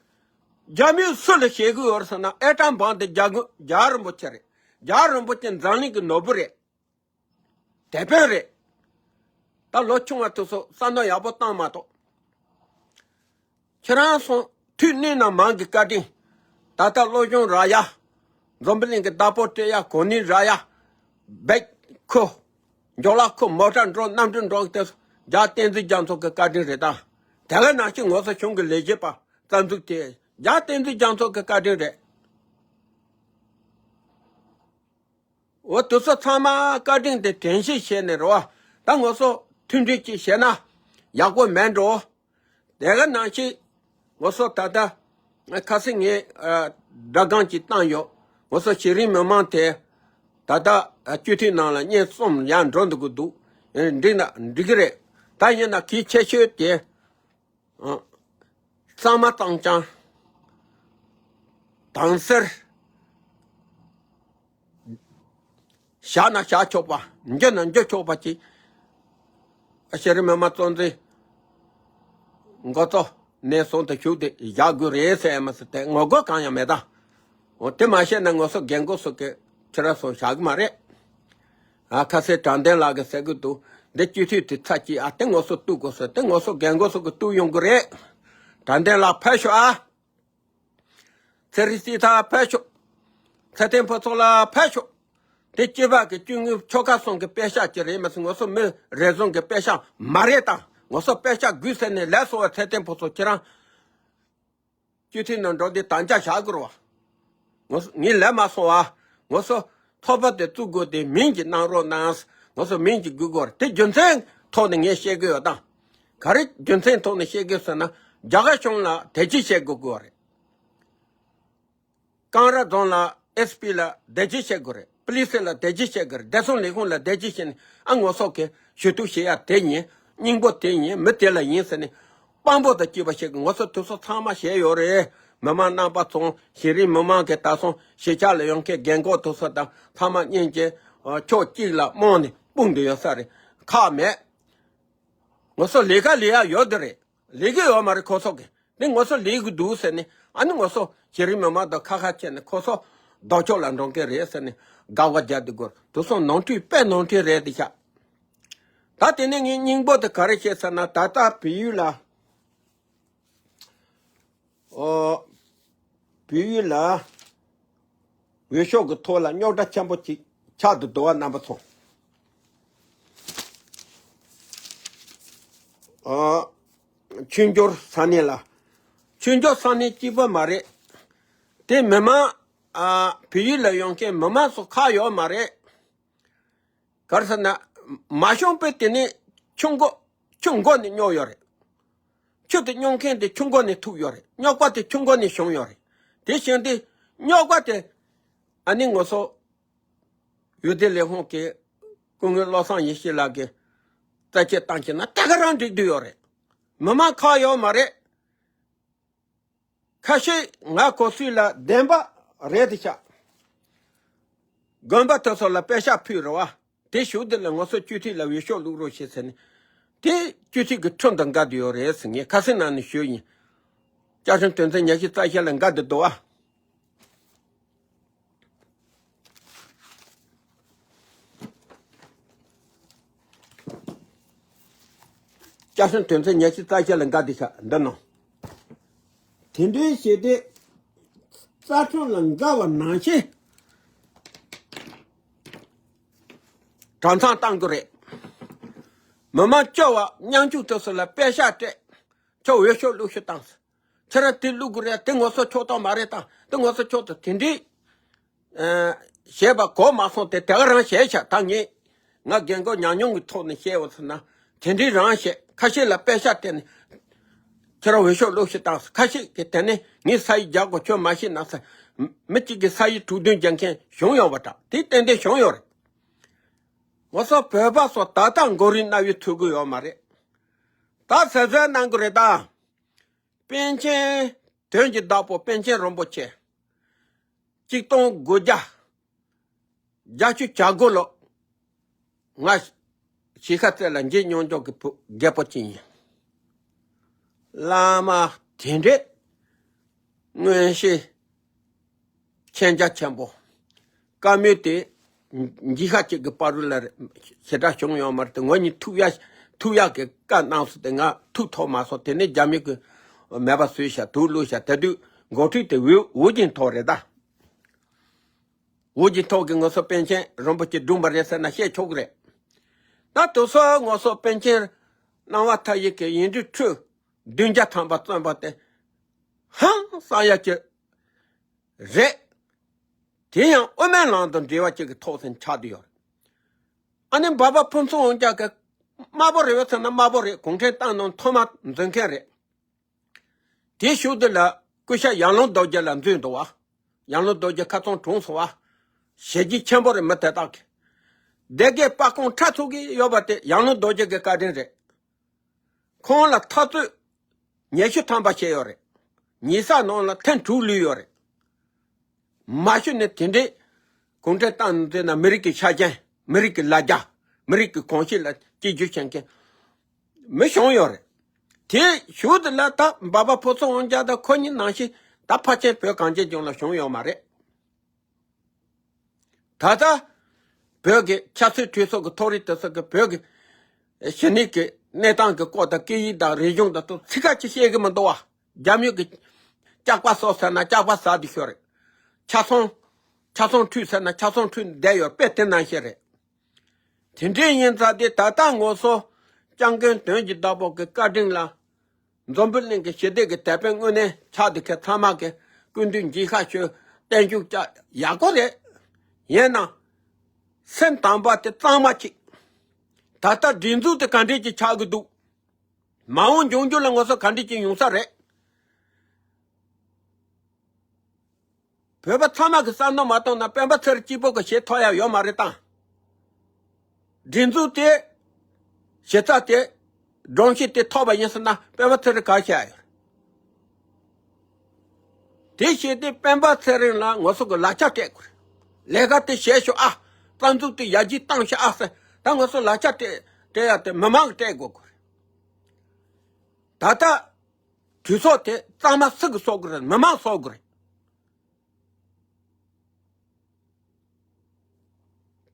རྒྱ་མིས་སུ་ལ་བྱེད་དགོས་ཡོད་ཟེར་ན་ཨེ་ཊམ་བམ་དེ་རྒྱ་རྒྱལ་བ་རིན་པོ་ཆེ་རེད། རྒྱལ་བ་རིན་པོ་ཆེ་འཛམ་གླིང་གི་ནོར་བུ་རེད། དེད་དཔོན་རེད། ད་ལོ་ཆུང་བ་དེ་ཚོ་བསམ་བློ་ཡག་པོ་བཏང་མ་གཏོགས། ཁྱེད་རང་ཚོ་དུས་ནས་ན་མང་གི་བཀའ་དྲིན། ད་ལྟ་བློ་སྦྱོང་རག་ཡ། འཛམ་བུ་གླིང་གི་བདག་པོ་སྤྲད་ཡ་གོ་གནས་རག་ཡ། བེད་ཁོ། འཇོག་ལ་ཁོ་མོ་ཊ་འགྲོ་གནམ་གྲུ་འགྲོ་དེ་རྒྱལ་བ་བསྟན་འཛིན་རྒྱ་མཚོ་གི་བཀའ་དྲིན་རེད་ད། དེ་ག་ནང་བཞིན་ང་ཚོ་གཞུང་གི་ལས་བྱེད་པ་རྩ་འཛུགས་དེ་རྒྱལ་བ་བསྟན་འཛིན་རྒྱ་མཚོ་གི་བཀའ་དྲིན་རེད། འོ་དེ་ཚོ་ཚང་མ་བཀའ་དྲིན་དེ་དྲན་ཤེས་བྱས་ནས་རོ། ད་ང་ཚོ་མཐུན་སྒྲིལ་ཅིག་བྱས་ན་ཡག་པོ་མེད་འགྲོ། དེ་ག་ནང་བཞིན་ང་ཚོ་ད་ལྟ་ཁ་སང་ངས་ཨ་སྒྲ་སྒམ་ཅིག་བཏང་ཡོད། ང་ཚོ་གཞི་རིམ་མི་མང་དེ་ད་ལྟ་ཨ་སྤྱི་འཐུས་ནང་ལ་བསྙེན་གསུམ་ཡར་འགྲོ་འདུག་གི་འདུག་འགྲིག་ན་འགྲིག་གི་རེད། ད་ཡིན་ན་གལ་ཆེ་ཤོས་དེ་ཨ་གཙང་མ་གཙང་རྐྱང་དྭངས་གསལ། བཞག་ན་བཞག་ཆོག་པ། འཇུ་ན་འཇུ་ཆོག་པ་ཅིག་གཞི་རིམ་མི་མང་གཙོ་འཛིན་འགོ་གཙོ་ནས་བཟུང་དུ་བཞུགས་ཏེ་བཞག་དགོས་རེད་ཟེར་ཡ་མ་ཟད་དེ་ངོ་རྒོལ་གང་ཡང་མེད་ད། འོ་དེ་མ་བཤད་ན་ང་ཚོ་རྒན་རྒོན་ཚོ་གི་ཁྱེད་རང་ཚོ་བཞག་གི་མ་རེད། ཨ་ཁ་སང་དྲང་བདེན་ལགས་ཀྱིས་ཟེར་གི་འདུག་འདི་སྤྱི་འཐུས་དེ་ཚར་གཅིག་ཨ་དེ་ང་ཚོ་གཏུག་དགོས་ཟེར། དེ་ང་ཚོ་རྒན་རྒོན་ཚོ་གི་གཏུག་ཡོང་གི་རེད། དྲང་བདེན་ལགས་ཕེབས་ཤོག་ཨ། ཚེ་རིང་སྲིད་ཐར་ཕེབས་ཤོག་ཚེ་བརྟན་ཕུན་ཚོགས་ལགས་ཕེབས་ཤོག་དེ་སྐྱིད་པ་གི་སྐྱེ་དངོས་ཆོལ་ཁ་གསུམ་གི་དཔེ་ཤག་ཅིག་རེད་མ་ཟད་ང་ཚོ་མི་རེ་ཟུང་གི་དཔེ་ཤག་མ་རེད་དང་། ང་ཚོ་དཔེ་ཤག་དགོས་ཟེར་ནས་ལས་སོང་བ་ཚེ་བརྟན་ཕུན་ཚོགས་ཁྱེད་རང་སྤྱི་འཐུས་ནང་འགྲོ་དེ་དམ་བཅའ་བཞག་དགོས་རེད་བ། ང་ཚོ་ངས་ལས་མ་སོང་བ། ང་ཚོ་ ཚོགས་པ་དེ་བཙུགས་དགོས་དེ་མིང་ཅིག་གནང་རོགས་གནང་། ང་ཚོ་མིང་ཅིག་དགོས་དགོས་རེད། དེ་རྒྱུ་མཚན་ཐོག་ནས་ངས་བཤད་གི་ཡོད་ད། ག་རེ་རྒྱུ་མཚན་ཐོག་ནས་བཤད་གི་ཟེར་ན། རྒྱ་གར་གཞུང་ལ་དེ་ཅི་བཤད་དགོས་དགོས་རེད། ཀང་ར་རྫོང་ལ་ཨེས་པི་ལ་དེ་ཅི་བཤད་དགོས་རེད། པུ་ལི་སི་ལ་དེ་ཅི་བཤད་དགོས་རེད། བདེ་སྲུང་ལས་ཁུངས་ལ་དེ་ཅི་བཤད་ནས། ཨ་ངོ་སོ་གི་ཞུ་གཏུག་བྱེད་ཡ་དེ་ཡིན། སྙིང་པོ་དེ་ཡིན། མི་དེ་ལ་ཡིན་ཟེར་ནས་དཔང་པོ་དང་བཅས་པ་ཞིག་གི་ངོ་སོ་དེ་ཚོ་ཚང་མ་བྱས་ཡོད་རེད། མི་མང་རྣམ་པ་ཚོ་གཞི་རིམ་མི་མང་གི་ད་སོང་གཞིས་ཆགས་ལ་ཡོང་མཁན་རྒན་འཁོགས་དེ་ཚོ་དང་ཚང་མ་གཉིས་ཀྱི་ཕྱོགས་གཅིག་ལ་རྨོངས་ནས་སྤུངས་བསྡད་ཡོད་ས་རེད། ཁག་མེད། ང་ཚོ་ལས་ཀ་ལས་ཡ་ཡོད་དེ་རེད། ལས་ཀ་ཡོད་མ་རེད་ཁོ་ཚོ་གི། དེ་ང་ཚོ་ལས་ཀྱི་འདུག་ཟེར་ནས། ཨ་ནི་ང་ཚོ་གཞི་རིམ་མི་མང་དང་ཁ་ཁ་བྱས་ནས་ཁོ་ཚོ་ལྡོག་ཕྱོགས་ལ་འགྲོ་མཁན་རེད་ཟེར་ནས་དགག་པ་རྒྱག་དུས་སྐོར་དེ་ཚོ་ནོར་འཁྲུལ་དཔེ་ནོར་འཁྲུལ་རེད་དེ་ཤག་ད་དེ་ནས་ངའི་སྙིང་པོ་དེ་ག་རེ་བཤད་ཟེར་ན། ད་ལྟ་བལ་ཡུལ་ལ། ཨོ། བལ་ཡུལ་ལ་འོས་ཤོག་གི་ཐོག་ལ་རྙོག་དྲ་ཆེན་པོ་ཅིག་ཆགས་འདུག་འདུག་བ། རྣམ་པ་ཚོ། ཨོ། ཆོས་འབྱོར་ས་གནས་ལ། ཆོས་འབྱོར་ས་གནས་གཅིག་པོ་མ་རེད། དེ་མི་མང་། ཨ། བལ་ཡུལ་ལ་ཡོང་མཁན་མི་མང་ཚོ་ཁག་ཡོད་མ་རེད། ག་རེ་ཟེར་ན། མ་བྱུང་པའི་དེ་ནས་ཆུ་མགོ། ཆུ་མགོ་ནས་རྙོག་ཡོད་རེད། ཆུ་དེ་རྙོག་མཁན་དེ་ཆུ་མགོ་ནས་ཐུག་ཡོད་རེད། རྙོག་པ་དེ་ཆུ་མགོ་ནས་བྱུང་ཡོད་རེད། དེ་བཞིན་དེ་རྙོག་པ་དེ། ཨ་ནི་ང་ཚོ་འོས་བསྡུ་ལས་ཁུངས་ཀྱི་སྐུ་ངོ་བློ་བཟང་ཡེ་ཤེས་ལགས་ཀྱིས་རྩད་ཆོད་བཏང་བྱས་ན་ད་ག་རང་འགྲིག་བསྡད་ཡོད་རེད། མི་མང་ཁག་ཡོད་མ་རེད། ཁ་ཤས་ང་གོ་སྲིད་ལ་བདེན་པ་རེད་དེ་ཤག་དགོན་པ་དེ་ཚོ་ལ་པད་ཤག་ཕུལ་རེད་བ། དེ་ཞུ་དེ་ལ་ང་ཚོ་སྤྱི་འཐུས་ལ་འོས་ཤོག་བླུག་རོགས་བྱེད་ཟེར་ནས། དེ་སྤྱི་འཐུས་ཀྱི་ཁྲིམས་དང་འགལ་དུ་ཡོད་རེད་ཟེར། ངས་ཁ་སང་ནང་ནས་ཞུས་ཡིན། སྐྱབས་མགོན་དོན་གཙོ་ཉི་ཤུ་རྩ་བཞི་ལ་འགལ་དུ་འདུག་བ། སྐྱབས་མགོན་དོན་གཙོ་ཉི་ཤུ་རྩ་བཞི་ལ་འགལ་དུ་ཤག་འདི་ནང་། དེ་འདྲའི་བྱས་ཏེ་རྩ་ཁྲིམས་ལ་འགལ་བ་ནང་བཞིན་གྲྭ་ཚང་བཏང་གི་རེད། མི་མང་སྐྱོ་བ་མཉམ་སྤྱོད་དུ་སུ་ལ་པད་ཤག་སྤྲད། ཁྱོད་འོས་ཤོག་བླུག་ཤོག་བཏང་ཟེར། ཁྱེད་རང་དེ་བླུག་དགོས་རེད། དེ་ང་ཚོ་ཕྱོགས་གཏོགས་མ་རེད་དང་། དེ་ང་ཚོ་ཕྱོགས་གཏོགས་དེ་འདྲའི་ཨ་བྱས་པ་གོ་མ་སོང་། དེ་དེ་ག་རང་བྱས་ཤག་ད་ངས་ང་རྒན་གོག་ཉམས་མྱོང་གི་ཐོག་ནས་བཤད་པ་ཚོ་ན་དེ་འདྲའི་རང་བཤད། ཁ་ཤས་ལ་པད་ཤག་སྤྲད་ནས་ཁྱེད་རང་འོས་ཤོག་བླུག་ཤོག་བཏང་ཟེར། ཁ་ཤས་ཀྱིས་དེ་ནས་ངས་ས་ཡིག་རྒྱག་དགོས་ཁྱོད་མ་ཤེས་ན་ཟེར། མི་གཅིག་གིས་ས་ཡིག་དྲུག་བདུན་རྒྱག་མཁན་བྱུང་ཡོད་པ་འདྲ། དེ་ཏན་ཏན་བྱུང་ཡོད་རེད། ང་ཚོ་བོད་པ་ཚོ་ད་ལྟ་མགོ་རིལ་གནའ་བོའི་ཐུག་གི་ཡོད་མ་རེད། ད་གཟབ་གཟབ་གནང་གི་རེད་ད། པཎ་ཆེན་དོན་གྱི་བདག་པོ་པཎ་ཆེན་རིན་པོ་ཆེ། ཆིག་སྟོང་དགུ་བརྒྱ་བརྒྱད་ཅུ་གྱ་དགུ་ལོ། ང་གཞིས་ཀ་རྩེ་ལ་མཇལ་མྱོང་ཆོག་གི་བུ་རྒད་པོ་ཅིག་ཡིན། བླ་མ་དེ་འདྲའི་མངོན་ཤེས་མཁྱེན་རྒྱ་ཆེན་པོ། བཀའ་མོལ་དེ་འགྱིག་ཤ་གཅིག་གི་བར་རུ་ལ་ཞེ་དྲག་བྱུང་ཡོད་མ་རེད་དེ། ངོ་གཉིས་ཐུག་ཡ་ཐུག་ཡག་གི་བཀའ་གནང་སོང་། དེ་ང་ཐུག་ཐུབ་མ་སོང་། དེ་ནས་རྒྱ་མི་གི་མེད་པ་བཟོས་ཤག་དུག་བླུགས་ཤག་དེ་དུས་འགོ་ཁྲིད་དེ་ཝུ་ཝུ་ཅིན་ཐའོ་རེད་ད། ཝུ་ཅིན་ཐའོ་གིས་ང་ཚོ་པཎ་ཆེན་རིན་པོ་ཆེ་བརྡུངས་པ་རེད་ཟེར་ན་བཤད་ཆོག་གི་རེད། ད་དེ་ཚོ་ང་ཚོ་པཎ་ཆེན་སྣང་བ་མཐའ་ཡས་ཀྱི་ཡིག་འབྲུ་ཁྲི་བདུན་བརྒྱ་ཐམ་པ་བརྩམས་པ་དེ་ཧང་སང་ཡ་གི་རེད། དེ་ཡང་དབུ་མའི་ལམ་དང་འབྲེལ་བ་ཅིག་གི་ཐོག་ནས་ཆགས་བསྡད་ཡོད་རེད། ཨ་ནི་འབའ་པ་ཕུན་ཚོགས་དབང་རྒྱལ་གྱིས་དམར་པོ་རེད་པས་ཟེར་ན་དམར་པོ་རེད། གུང་ཁྲན་ཏང་ནང་ཐོག་མ་འཛུལ་མཁན་རེད། དེའི་གཞུག་དེ་ལ་སྐུ་ཞབས་ཡར་ཀླུང་རྡོ་རྗེ་ལགས་འཛུལ་འདུག་བ། ཡར་ཀླུང་རྡོ་རྗེ་ཁ་ཚང་གྲོངས་སོང་བ། ཞེ་གི་ཆེན་པོ་རེད། མི་དེ་དག་གིས་སྡེ་དགེ་སྤ་ཁོང་ཁྲལ་ཚུགས་ཀྱི་ཡོད་པ་དེ་ཡར་ཀླུང་རྡོ་རྗེ་གི་བཀའ་དྲིན་རེད། ཁོང་ལ་འཐབ་རྩོད་ཉི་ཤུ་ཐམ་པ་བྱས་ཡོད་རེད། ཉེས་གསོག་ནང་ལ་ཐེངས་དྲུག་ལུས་ཡོད་རེད། མ་གཞི་ནས་དེ་འདྲའི་གུང་ཁྲན་ཏང་ནང་ན་མི་རིགས་ཀྱི་ཆ་རྐྱེན། མི་རིགས་ཀྱི་ལ་རྒྱ། མི་རིགས་ཀྱི་གོམས་གཤིས་ལ་གཅིག་གྱུར་བྱེད་མཁན་མི་བྱུང་ཡོད་རེད། དེའི་གཞུག་དེ་ལ་ད་འབའ་པ་ཕུན་ཚོགས་དབང་རྒྱལ་དང་ཁོ་གཉིས་ནང་བཞིན་ད་ཕལ་ཆེར་བོད་གངས་ཅན་ལྗོངས་ལ་བྱུང་ཡོད་མ་རེད། ད་ལྟ་བོད་ཀྱི་ཆབ་སྲིད་གྲོས་ཚོགས་ཀྱི་ཐོག་རིས་དེ་ཚོ་གི་བོད་ཀྱི་གཞི་གནས་ཀྱི་གནས་སྟངས་ཀྱི་སྐོར་དང་སྐད་ཡིག་དང་རིག་གཞུང་དང་དེ་ཚིག་ཁ་ཅིག་བཤད་གི་མི་འདུག་བ། རྒྱ་མི་གི་ལྕགས་པ་ཟོ་ཟེར་ན་ལྕགས་པ་ཟ་བསྡད་ཤོག་རེད། ཆ་ཚང་ཆ་ཚང་འཁྲུད་ཟེར་ན་ཆ་ཚང་འཁྲུད་བསྡད་ཡོད་པས་དེ་ནང་བཞིན་རེད། དེ་འདྲའི་ཡིན་ཙང་དེ་ད་ལྟ་ང་ཚོ་སྐྱབས་མགོན་དོན་གྱི་བདག་པོ་གི་བཀའ་དྲིན་ལ། འཛམ་བུ་གླིང་གི་ཞི་བདེ་གི་དེད་དཔོན་དངོས་གནས་ཆགས་བསྡད་མཁན་ཚང་མ་གི་སྐུ་མདུན་མཇལ་ཁ་ཞུ། བརྟན་བཞུགས་བཅར་ཡག་པོ་རེད། ཡིན་ནའང་ སེམས་དམ་པ་དེ་གཙང་མ་གཅིག་ད་ལྟ་སྒྲིག་འཛུགས་དེ་ག་འདྲས་ཀྱི་ཆགས་ཀྱི་འདུག་མ་འོངས་འབྱུང་འགྱུར་ལ་ང་ཚོ་ག་འདྲས་ཀྱི་ཡོང་ས་རེད། བོད་པ་ཚང་མ་གི་བསམ་བློ་མ་བཏང་ན་སྤེན་པ་ཚེ་རིང་གཅིག་པོ་གི་བྱེད་ཐུབ་ཡ་ཡོད་མ་རེད་ད། སྒྲིག་འཛུགས་དེ་གཞི་རྩ་དེ་སྒྲོམ་གཞི་དེ་ཐོབ་པ་ཡིན་ཟེར་ན་སྤེན་པ་ཚེ་རིང་ག་བྱས་ཡོད་རེད། དེ་བྱས་ཏེ་སྤེན་པ་ཚེ་རིང་ལ་ང་ཚོ་གི་ལག་ཆ་སྤྲད་དགོས་རེད། ལས་ཀ་དེ་བྱས་ཤོག་ཨ། རྩ་འཛུགས་དེ་ཡར་རྒྱས་བཏང་ཤོག་ཨ་ཟེར། ད་ང་ཚོ་ལག་ཆ་སྤྲད་སྤྲད་ཡ་དེ་མི་མང་གི་སྤྲད་དགོས་དགོས་རེད། ད་ལྟ་གྲོས་ཚོགས་དེ་གཙང་མ་སུ་གི་བཟོ་དགོས་རེད། མི་མང་བཟོ་དགོས་རེད།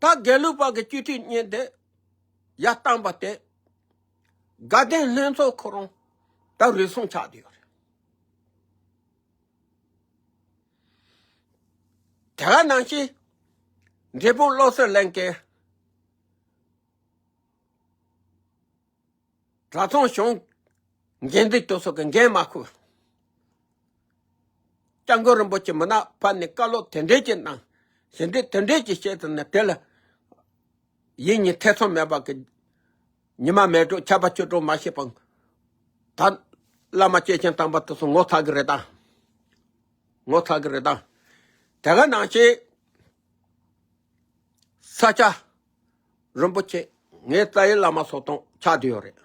ད་དགེ་ལུགས་པ་གི་སྤྱི་འཐུས་གཉིས་དེ་ཡར་བཏང་པ་དེ་དགའ་ལྡན་ལྷན་ཚོགས་ཁོ་རང་ད་རུལ་སུངས་ཆགས་བསྡད་ཡོད་རེད། དེ་ག་ནང་བཞིན་འབྲས་སྤུངས་བློ་གསལ་གླིང་གི་གྲྭ་ཚང་གཞུང་འགན་འཛིན་དེ་ཚོ་གི་འགན་མ་ཁུར། སྐྱབས་མགོན་རིན་པོ་ཆེ་མི་ནག་ཕར་ནས་བཀའ་སློབ་དེ་འདྲས་ཀྱི་གནང་། ཞལ་འདེབས་དེ་འདྲས་ཀྱི་བྱས་ཙང་ནས་དེ་ལ་ཡིད་གཉིས་ཐེ་ཚོམ་མེད་པ་གི་ཉི་མ་མེད་འགྲོ་ཆར་པ་ཆུ་འགྲོ་མ་ཤེས་པ། ད་བླ་མ་སྐྱེས་ཆེན་དམ་པ་དེ་ཚོ་ངོ་ཚ་གི་རེད་ད། ངོ་ཚ་གི་རེད་ད། དེ་ག་ནང་བཞིན་ས་སྐྱ་རིན་པོ་ཆེ་ངའི་རྩ་བའི་བླ་མ་ཚོ་དང་ཆགས་བསྡད་ཡོད་རེད།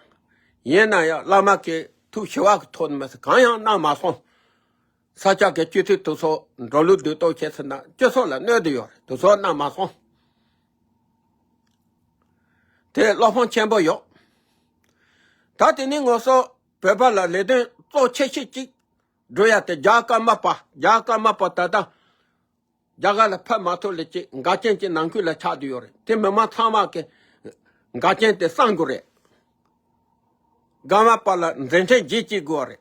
ཡིན་ན་ཡང་བླ་མ་གི་ཐུགས་ཞི་བ་གི་ཐོག་ནས་མ་ཟད་གང་ཡང་གནང་མ་སོང་། ས་སྐྱ་གི་སྤྱི་འཐུས་དེ་ཚོ་འགྲོ་ལུགས་འདུག་སྟོབས་ཆེ་ཟེར་ན་སྤྱི་ཚོགས་ལ་གནོད་དུ་ཡོད་རེད། དེ་ཚོ་གནང་མ་སོང་། དེ་བློ་ཕམ་ཆེན་པོ་ཡོད། ད་དེ་ནས་ང་ཚོ་བོད་པ་ལ་ལས་དོན་གཙོ་ཆེ་ཤོས་གཅིག་འགྲོ་ཡ་དེ་རྒྱ་ཀརྨ་པ། རྒྱ་ཀརྨ་པ་ད་ལྟ་རྒྱ་གར་ལ་ཕེབས་མ་ཐུབ་ལས་ཀྱི་འགལ་རྐྱེན་གྱི་ནང་ཁུལ་ལ་ཆགས་བསྡད་ཡོད་རེད། དེ་མི་མང་ཚང་མ་གི་འགལ་རྐྱེན་དེ་སེལ་དགོས་རེད། ཀརྨ་པ་ལ་མཛད་འཕྲིན་རྗེས་སྐྱེལ་དགོས་རེད།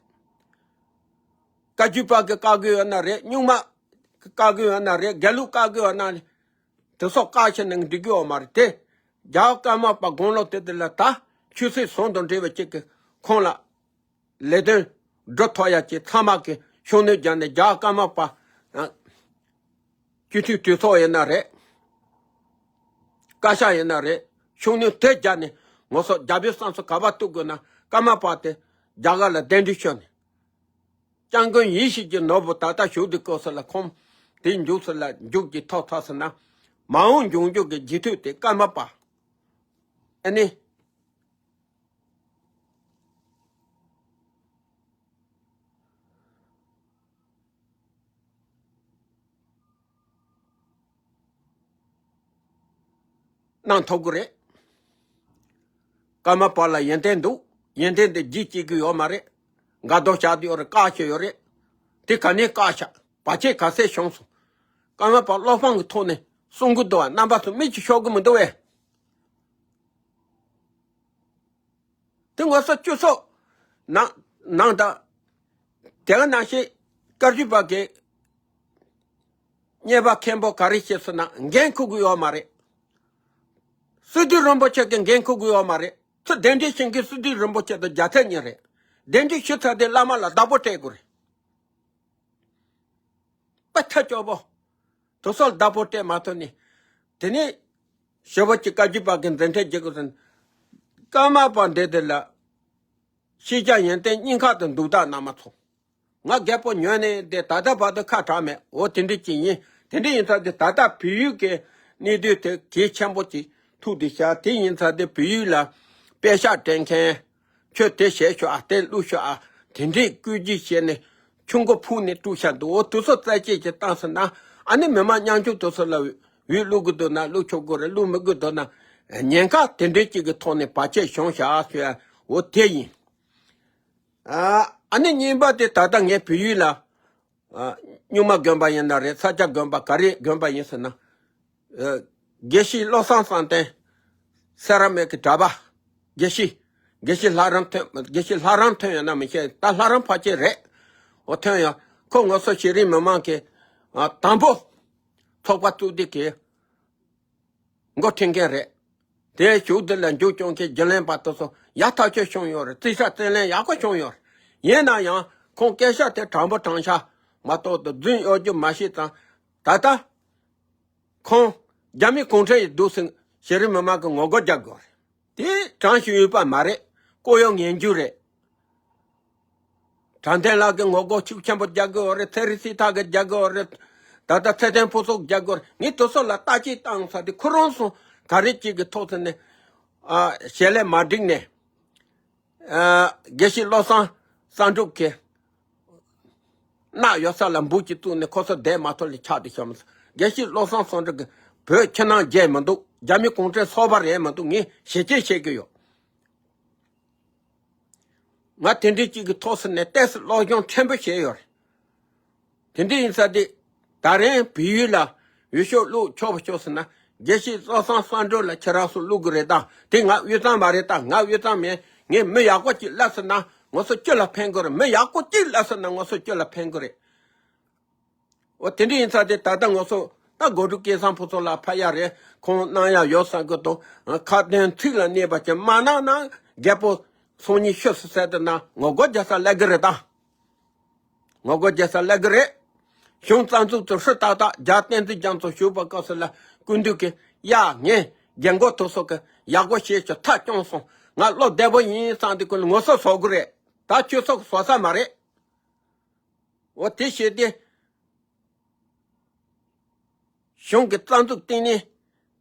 བཀའ་བརྒྱུད་པ་གི་བཀའ་བརྒྱུད་ཡོད་ན་རེད། རྙིང་མ་གི་བཀའ་བརྒྱུད་ཡོད་ན་རེད། དགེ་ལུགས་བཀའ་བརྒྱུད་ཡོད་ན་རེད། དེ་ཚོ་བཀག་བྱས་ནས་འགྲིག་གི་ཡོད་མ་རེད་དེ། རྒྱ་ཀརྨ་པ་དགུང་ལོ་དེ་དེ་ལ་ད་ཆོས་སྲིད་ཟུང་དུ་འབྲེལ་བའི་ཅིག་གི་ཁོང་ལ་ལས་དོན་སྒྲུབ་ཐུབ་ཡ་ཅིག་ཚང་མ་གི་ཤུགས་སྣོན་བརྒྱབ་ནས་རྒྱ་ཀརྨ་པ་ཨ་སྤྱི་འཐུས་གྲོས་ཚོགས་ཡིན་ན་རེད། བཀའ་ཤག་ཡིན་ན་རེད། ཤུགས་སྣོན་དེ་བརྒྱབ་ནས་ང་ཚོ་རྒྱ་བོད་བསམ་ཚུལ་ག་པར་གཏུག་དགོས་ན་ཀརྨ་པ་དེ་རྒྱ་གར་ལ་གདན་འདྲེན་ཞུས་ནས། སྐྱབས་མགོན་ཡིད་བཞིན་གྱི་ནོར་བུ་ད་ལྟ་བཞུགས་དུས་སྐབས་སུ་ལ་ཁོང་དེ་མཇུག་སུ་ལ་མཇུག་གི་ཐོག་ཐག་སུ་ན་མ་འོངས་འབྱུང་འགྱུར་གྱི་རྗེས་མཐུན་དེ་ཀརྨ་པ་ཨ་ནི། གནང་ཐུབ་ཀྱི་རེད། ཀརྨ་པ་ལ་ཡོན་ཏན་འདུག་ཡོན་ཏན་དེ་རྗེས་སྐྱེལ་གྱི་ཡོད་མ་རེད། འགལ་ཟླ་བྱ་དུ་ཡོད་རེད། བཀག་བྱས་ཡོད་རེད། དེ་ག་ནས་བཀག་བྱ་བར་ཆད་ག་ཚད་བྱུང་སོང་། ཀརྨ་པ་བློ་ཕམ་གྱི་ཐོག་ནས་གསུང་གི་འདུག་བ། རྣམ་པ་ཚོ་མིག་ཆུ་ཤོར་གི་མི་འདུག་བས། དེ་ང་ཚོ་སྤྱི་ཚོགས་ནང་ནང་དང་། དེ་ག་ནང་བཞིན་བཀའ་བརྒྱུད་པ་གི་གཉེར་པ་མཁན་པོ་ག་རེ་བྱེད་སོང་ན་འགན་འཁུར་གི་ཡོད་མ་རེད། སི་ཏུ་རིན་པོ་ཆེ་གི་འགན་འཁུར་གི་ཡོད་མ་རེད། ཚུར་གདན་འདྲེན་བྱེད་མཁན་སི་ཏུ་རིན་པོ་ཆེ་དང་རྒྱལ་ཚབ་གཉིས་རེད། གདན་འདྲེན་ཞུ་ཚར་དེ་བླ་མ་ལ་བདག་པོ་སྤྲད་དགོས་རེད། དཔེ་ཐག་ཆོད་པོ། དེ་ཚོ་ལ་བདག་པོ་སྤྲད་མ་ཐུབ་ནས། དེ་ནས་ཞེ་པོ་ཅིག་བཀའ་བརྒྱུད་པ་གི་མཛད་འཕྲིན་རྒྱས་དགོས་ཟེར། ཀརྨ་པ་འདི་དེ་ལ་ཤེས་བྱ་ཡོན་ཏན་གཉིས་ཀ་དང་འདུག་སྟངས་གནང་མ་ཚོར། ང་རྒད་པོ་ཉོན་ནས་དེ་ད་ལྟ་བར་དུ་ཁ་གྲག་མེད། འོ་དེ་འདྲ་ཅིག་ཡིན། དེ་འདྲ་ཡིན་ཙང་དེ་ད་ལྟ་བལ་ཡུལ་གྱི་གནས་སྡུད་དེ་གལ་ཆེན་པོ་ཅིག་ཐུག་དེ་ཤག་དེ་ཡིན་ཙང་དེ་བལ་ཡུལ་ལ་པད་ཤག་སྤྲད་མཁན། ཁྱོད་དེ་བྱས་ཤོག་ཨ། དེ་བླུགས་ཤོག་ཨ། དེ་འདྲས་བཀོད་ཇུས་བྱས་ནས་ཆུ་མགོ་ཕུག་ནས་དཀྲུགས་ཤག་འདུག་འོ་དེ་ཚོ་རྩད་གཅོད་ཅིག་བཏང་སོང་ན་ཨ་ནི་མི་མང་ཉམ་ཆུང་དེ་ཚོ་ལ་འོས་བླུག་གི་འདུག་ན་བླུག་ཆོག་གི་རེད། བླུག་མི་དགོས་འདུག་ན་ཉེན་ཁ་དེ་འདྲས་ཅིག་གི་ཐོག་ནས་བར་ཆད་བྱུང་ཤག་ཟེར། འོ་དེ་ཡིན། ཨ་ཨ་ནི་གཉིས་པ་དེ་ད་ལྟ་ངས་བལ་ཡུལ་ལ་ཨ་སྨྱུག་མ་དགོན་པ་ཡིན་ན་རེད། ས་སྐྱ་དགོན་པ་ག་རེ་དགོན་པ་ཡིན་ཟེར་ན། ཨ་དགེ་བཤེས་བློ་བཟང་བསམ་གཏན་སེ་ར་མིག་གི་གྲྭ་པ། དགེ་བཤེས་དགེ་བཤེས་ལྷ་རམས་ཐོན། དགེ་བཤེས་ལྷ་རམས་ཐོན་ཡོད་ན་མི་ཤེས། ད་ལྷ་རམས་ཕལ་ཆེར་རེད། འོ་ཐོན་ཡོད། ཁོ་ང་ཚོ་ཤེས་རིག་མི་མང་གི་ཨ་དང་པོ་ཚོགས་པ་བཙུགས་དུས་ཀྱི་འགོ་ཁྲིད་མཁན་རེད། དེའི་གཞུག་དེ་ལ་མཇུག་སྐྱོང་མཁན་རྒྱུན་ལས་པ་དེ་ཚོ་ཡག་ཐག་ཆོད་བྱུང་ཡོད་རེད། རྩིས་ཁྲ་རྩིས་ལེན་ཡག་པོ་བྱུང་ཡོད་རེད། ཡིན་ན་ཡང་ཁོང་སྐད་ཆ་དེ་དྲང་པོ་དྲང་བཞག་མ་གཏོགས་དུ་རྫུན་གཡོ་སྒྱུ་མ་བྱས་ཙང་། ད་ལྟ་ཁོང་ རྒྱ་མི་གུང་ཁྲན་ཡིས་འདུག་སེ་ཤེས་རིག་མི་མང་གི་ངོ་རྒོལ་རྒྱག་དགོས་རེད། དེ་དྲང་ཞིག་ཡོད་པ་མ་རེད། ལྐོག་གཡོ་ངན་ཇུས་རེད། དྲང་བདེན་ལགས་ཀྱི་ངོ་རྒོལ་ཤུགས་ཆེན་པོ་རྒྱག་དགོས་རེད། ཚེ་རིང་སྲིད་ཐར་གྱིས་རྒྱག་དགོས་རེད། ད་ལྟ་ཚེ་བརྟན་ཕུན་ཚོགས་རྒྱག་དགོས་རེད། ངས་དེ་ཚོ་ལ་བརྟག་དཔྱད་བཏང་ས་དེ་ཁོ་རང་ཚོ་ག་རེ་གཅིག་གི་ཐོག་ཏུ་ནས་ཨ་ཞལ་ལས་མ་འགྲིག་ནས། ཨ་དགེ་བཤེས་བློ་བཟང་བསམ་གྲུབ་ཀྱིས་རྣག་ཡོད་ས་ལ་འབུ་གཅིག་བཙུགས་ནས་ཁོ་ཚོ་བསྡད་མ་ཐུབ་ལ་ཆགས་ཏེ་ཤོར་མ་སོང་། དགེ་བཤེས་བློ་བཟང་བསམ་གྲུབ་ཀྱིས་བོད་ཕྱི་ནང་བརྗེད་མི་འདུག་རྒྱ་མི་གུང་ཁྲན་ཚོགས་པ་རེད་མི་འདུག་ངས་ཞིབ་དཔྱད་བྱེད་ཀྱི་ཡོད། ང་དེ་འདྲའི་གཅིག་གི་ཐོག་སུ་ནས་ཏོག་ཙམ་སློབ་སྦྱོང་ཕྲན་བུ་བྱས་ཡོད་རེད། དེ་འདྲ་ཡིན་ཙང་དེ་ད་རིང་བལ་ཡུལ་ལ་འོས་ཤོག་བླུགས་ཆོག་པ་ཆོག་ཟེར་ན། དགེ་བཤེས་བློ་བཟང་བསམ་གྲུབ་ལ་ཁྱེད་རང་ཚོ་བླུག་གི་རེད་ད། དེ་ང་དབུས་གཙང་མ་རེད་ད། ང་དབུས་གཙང་མིན། ངས་མི་ཡག་པོ་གཅིག་སླེབས་ཟེར་ན་ང་ཚོ་སྤྱི་ལ་ཕན་གི་རེད། མི་ཡག་པོ་གཅིག་སླེབས་ཟེར་ན་ང་ཚོ་སྤྱི་ལ་ཕན་གི་རེད། འོ་དེ་འདྲ་ཡིན་ཙང་དེ་ད་ལྟ་ང་ཚོ་ད་སྒོ་ཕྲུག་སྐལ་བཟང་ཕུན་ཚོགས་ལགས་ཕ་ཡ་རེད། ཁོང་གནང་ཡ་ཡོད་བསམ་གི་འདུག་ཁ་དན་ཚིག་ལ་གནས་པ་ཅན་མ་གནང་ན་རྒད་པོ་སང་ཉིན་ཤི་སོང་ཟེར་དེ་ན་ངོ་རྒོལ་རྒྱག་ས་སླེབས་གི་རེད་ད། ངོ་རྒོལ་རྒྱག་ས་སླེབས་གི་རེད། གཞུང་རྩ་འཛུགས་ཚོ་ཧྲུལ་ཏག་ཏག་རྒྱལ་བསྟན་འཛིན་རྒྱ་མཚོ་བཞུགས་པ་སྐབས་སུ་ལ་སྐུ་མདུན་གྱིས་ཡ་ངས་རྒན་གོག་དེ་ཚོ་གི་ཡག་པོ་བྱས་ཀྱི་ཐག་བཅད་སོང་། ང་བློ་བདེ་པོ་ཡིན་བསམ་དེ་ཀུན་ལ་ངོ་སོ་བཟོ་གི་རེད། ད་ཁྱོད་ཚོ་གི་བཟོ་ས་མ་རེད། འོ་དེ་བྱས་ཏེ། གཞུང་གི་རྩ་འཛུགས་བཏིང་ནས་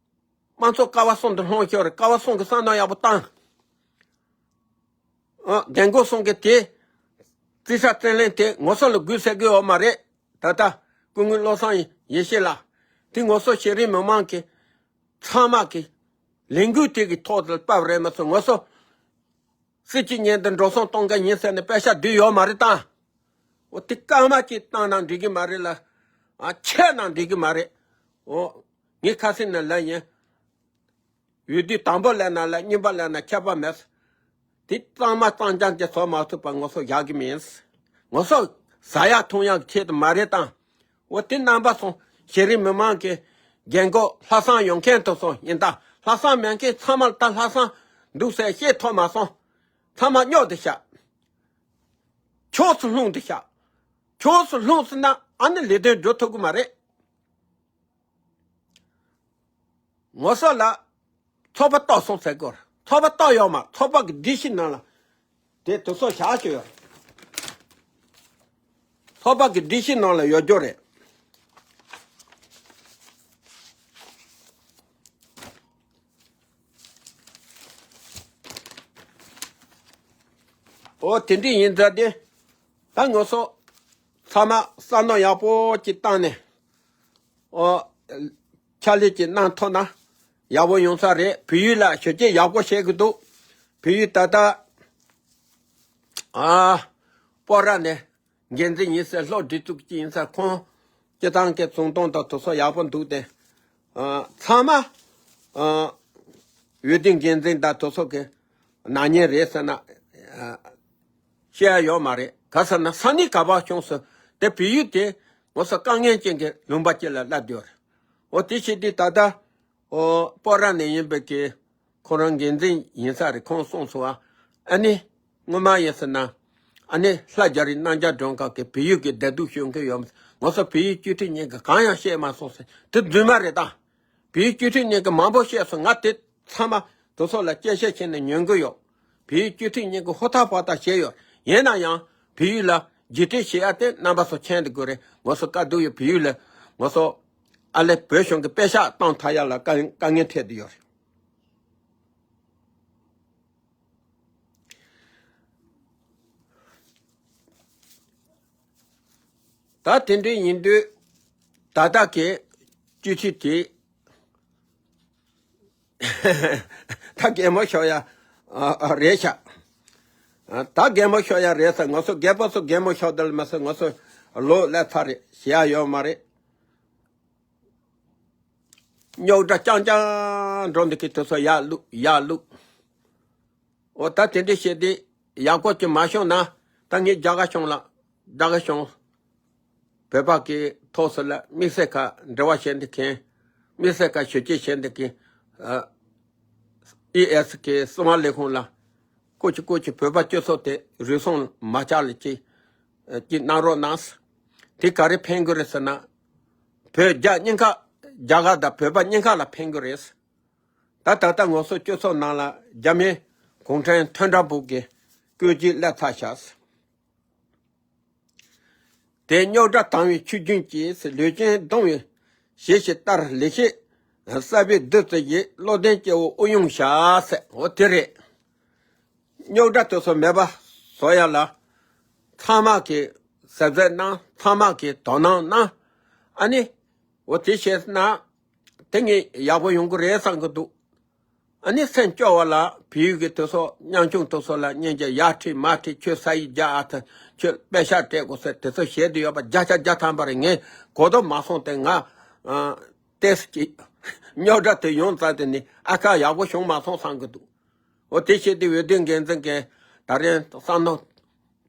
དམངས་གཙོ་ཀ་བ་གསུམ་དུ་ལྷུང་ཤོར་རེད། ཀ་བ་གསུམ་གྱི་བསམ་བློ་ཡག་པོ་བཏང་། ཨ་རྒན་གོག་གསུམ་གྱི་དེ་རྩིས་ཁྲ་རྩིས་ལེན་དེ་ངོ་སོ་ལ་དགོས་ཟེར་གི་ཡོད་མ་རེད། ད་ལྟ་སྐུ་ངོ་བློ་བཟང་ཡེ་ཤེས་ལགས་དེ་ངོ་སོ་ཤེས་རིག་མི་མང་གི་ཚང་མ་གི་ལས་འགུལ་དེ་གི་ཐོག་ཏུ་བབས་རེད་མ་གཏོགས་ངོ་སོ། སྲིད་སྤྱི་མཉམ་དུ་འགྲོ་སོང་གཏོང་མཁན་ཡིན་ཟེར་ནས་པེ་ཤ་བསྡུས་ཡོད་མ་རེད་ད། འོ་དེ་སྐར་མ་གཅིག་བཏང་ན་འགྲིག་གི་མ་རེད་ལ། ཨ་ཆད་ན་འགྲིག་གི་མ་རེད། འོ་ངས་ཁ་སང་ནས་ལབ་ཡིན། འོས་བསྡུ་དང་པོ་ལབ་ན་ལབ། གཉིས་པ་ལབ་ན་ཁྱད་པར་མེད། དེ་གཙང་མ་གཙང་རྐྱང་དེ་བཟོ་མ་ཐུབ་པ་ངོ་སོ་བཞག་གི་མིན། ངོ་སོ་ཟ་ཡག་འཐུང་ཡག་ཆེད་དུ་མ་རེད་ད། འོ་དེ་རྣམ་པ་ཚོ་ཤེས་རིག་མི་མང་གི་རྒན་གོག་ལྷག་བསམ་ཡོད་མཁན་དེ་ཚོ་ཡིན་ད། ལྷག་བསམ་མེད་མཁན་ཚང་མ་ལ་ད་ལྷག་བསམ་འདུག་ཟེར་བཤད་ཐུབ་མ་སོང་། ཚང་མ་རྙོག་དེ་བཞག་ཕྱོགས་སུ་ལྷུང་དེ་བཞག་ཕྱོགས་སུ་ལྷུང་ཟེར་ན་ཨ་ནི་ལས་དོན་འགྲོ་ཐུབ་གི་མ་རེད། ངོ་སོ་ལ་ཚོགས་པ་གཏོར་སོང་ཟེར་དགོས། ཚོགས་པ་གཏོར་ཡོད་མ། ཚོགས་པ་གི་སྒྲིག་གཞི་ནང་ལ་དེ་དེ་ཚོ་བཞག་ཆོག་ཡོད། ཚོགས་པ་གི་སྒྲིག་གཞི་ནང་ལ་ཡོད་རྒྱུ་རེད། འོ་དེ་འདྲ་ཡིན་ཙང་དེ་ད་ངོ་སོ་ཚང་མ་བསམ་བློ་ཡག་པོ་ཅིག་བཏང་ནས། ཨོ། ཕྱག་ལས་ཅིག་གནང་ཐུབ་ན་ཡག་པོ་ཡོང་ས་རེད། བལ་ཡུལ་ལ་ཞབས་ཕྱི་ཡག་པོ་བྱེད་ཀྱི་འདུག་བལ་ཡུལ་ད་ལྟ་ཨ་སྤོ་ར་ནས་འགན་འཛིན་ཡིན་ཟེར། སློབ་སྒྲིག་འཛུགས་ཀྱི་ཡིན་ཟེར། ཁོང་སྤྱི་བཏང་གི་ཚོང་དོན་དང་དེ་ཚོ་ཡག་པོ་འདུག་སྟེ། ཨ་ཚང་མ་ཨ་འོས་བསྡུ་འགན་འཛིན་དང་དེ་ཚོ་གི་ནག་ཉེས་རེད་ཟེར་ན་ཨ། བཤད་ཡ་ཡོད་མ་རེད། ག་ཟེར་ན་ས་གནས་ག་པར་བྱུང་སོང་། དེ་བལ་ཡུལ་དེ་ངོ་སོ་དཀའ་ངལ་ཅན་གྱི་ལུང་པ་ཅིག་ལ་སླེབས་ཡོད་རེད། འོ་དེ་བྱས་དུས་ད་ལྟ་ཨོ་སྤོ་ར་ནས་ཡིན་པའི་གི་ཁོ་རང་འགན་འཛིན་ཡིན་ས་རེད། ཁོང་གསུངས་སོང་བ། ཨ་ནི་སྔོན་མ་ཡིན་ཟེར་ན་ཨ་ནི་ལྷ་རྒྱ་རི་རྣམ་རྒྱལ་སྒྲོན་ཁ་གི་བལ་ཡུལ་གི་བདེ་སྡུག་ཤོད་མཁན་ཡོད་མ་རེད། ངོ་སོ་བལ་ཡུལ་སྤྱི་འཐུས་གཉིས་ཀྱིས་གང་ཡང་བཤད་མ་སོང་ཟེར། དེ་རྫུན་མ་རེད་ད། བལ་ཡུལ་སྤྱི་འཐུས་གཉིས་ཀྱིས་མང་པོ་བཤད་སོང་། ང་དེ་ཚང་མ་དེ་ཚོ་ལ་དཔྱད་ཞིབ་བྱས་ནས་ཉན་གི་ཡོད། བལ་ཡུལ་སྤྱི་འཐུས་གཉིས་ཀྱིས་ཧུར་ཐག་ཧུར་ཐག་བྱས་ཡོད། ཡིན་ན་ཡང་བལ་ཡུལ་ལ་རྒྱུགས་སྤྲོད་བྱེད་ཡ་དེ་རྣམ་པ་ཚོ་མཁྱེན་དགོས་རེད། ང་ཚོ་དཀའ་སྡུག་ཡོད། བལ་ཡུལ་ལ་ང་ཚོ་ཨ་ལེ་བོད་གཞུང་གི་པེ་ཤག་བཏང་ཐུབ་ཡ་ལ་དཀའ་དཀའ་ངལ་འཕྲད་དུ་ཡོད་རེད། ད་དེ་འདྲ་ཡིན་དུས་ད་ལྟ་གི་སྤྱི་འཐུས་དེ་ད་རྒན་མོ་ཤོར་ཡ་ཨ་ཨ་རེད་ཤག་ཨ་ད་རྒན་མོ་ཤོར་ཡ་རེད་ཟེར། ང་ཚོ་རྒད་པོ་ཚོ་རྒན་མོ་ཤོར་དེ་ལ་མ་ཟད་ང་ཚོ་ལོ་སླེབས་ཚར་རེད། བྱེད་ཡ་ཡོད་མ་རེད། རྙོག་དྲ་རྐྱང་རྐྱང་འགྲོ་འདུག་གི་དེ་ཚོ་ཡར་བླུག་ཡར་བླུག་འོ་ད་དེ་འདྲ་བྱས་ཏེ་ཡག་པོ་ཅིག་མ་བྱུང་ན་ད་ངས་རྒྱ་གར་གཞུང་ལ་རྒྱ་གར་གཞུང་བོད་པ་གི་ཐོག་སུ་ལ་དམིགས་བསལ་ཁ་འབྲེལ་བ་བྱེད་འདི་མཁན། དམིགས་བསལ་ཁ་ཞུ་སྐྱེལ་བྱེད་འདི་མཁན། ཨ་ཨི་ཨེས་ཀྱི་གསང་བ་ལས་ཁུངས་ལ་སྐུ་མཁྱེན་སྐུ་མཁྱེན་བོད་པ་སྤྱི་ཚོགས་དེ་རུལ་སུངས་མ་ཆགས་ལ་ཅིག་ཅིག་གནང་རོགས་གནང་། དེ་ག་རེ་ཕན་གི་རེད་ཟེར་ན། བོད་རྒྱ་གཉིས་ཀ་ རྒྱ་གར་དང་བོད་པ་གཉིས་ཀ་ལ་ཕན་གི་རེད། ད་ད་ལྟ་ང་ཚོ་སྤྱི་ཚོགས་ནང་ལ་རྒྱ་མི་གུང་ཁྲན་མཐུན་སྒྲིལ་པོ་གི་བཀོད་ཇུས་སླེབས་ཚར་ཤག་དེ་རྙོག་དྲ་དང་བའི་ཆུ་རྒྱུན་གྱིས་ལུས་ཅན་གདུང་བའི་ཞེས་ཤིག་ལྟར་ལེགས་བཤད་གསར་པའི་བདུད་རྩི་ཡིས་བློ་ལྡན་སྐྱེ་བོ་དབུགས་དབྱུང་བྱ་ཟེར། འོ་དེ་རེད། རྙོག་དྲ་དེ་ཚོ་མེད་པ་བཟོ་ཡ་ལ་ཚང་མ་གིས་གཟབ་གཟབ་གནང་། ཚང་མ་གིས་དོ་སྣང་གནང་། ཨ་ནི་འོ་དེ་བྱས་ན་དེ་ངས་ཡག་པོ་ཡོང་གི་རེད་བསམ་གི་འདུག་ཨ་ནི་སེམས་སྐྱོ་བ་ལ་བལ་ཡུལ་གྱི་དེ་ཚོ་ཉམ་ཆུང་དེ་ཚོ་ལ་སྙིང་རྗེ་ཡར་ཁྲིད་མར་ཁྲིད། ཁྱོད་ས་ཡིག་རྒྱག་ཨ། ད་ཁྱོད་པེ་ཤག་སྤྲད་དགོས་ཟེར་དེ་ཚོ་བཤད་དུ་ཡོད་པ་བརྒྱ་ཆ་བརྒྱ་ཐམ་པ་རེད། ངས་གོ་རྟོགས་མ་སོང་སྟེ་ང་ཨ་ཏེས་ཀྱི་རྙོག་དྲ་དེ་ཡོང་ཙང་དེ་ནི་ཨ་ཁ་ཡག་པོ་བྱུང་མ་སོང་བསམ་གི་འདུག་འོ་དེ་བྱས་ཏེ་འོས་བསྡུ་འགན་འཛིན་གྱིས་ད་རེས་བསམ་བློ་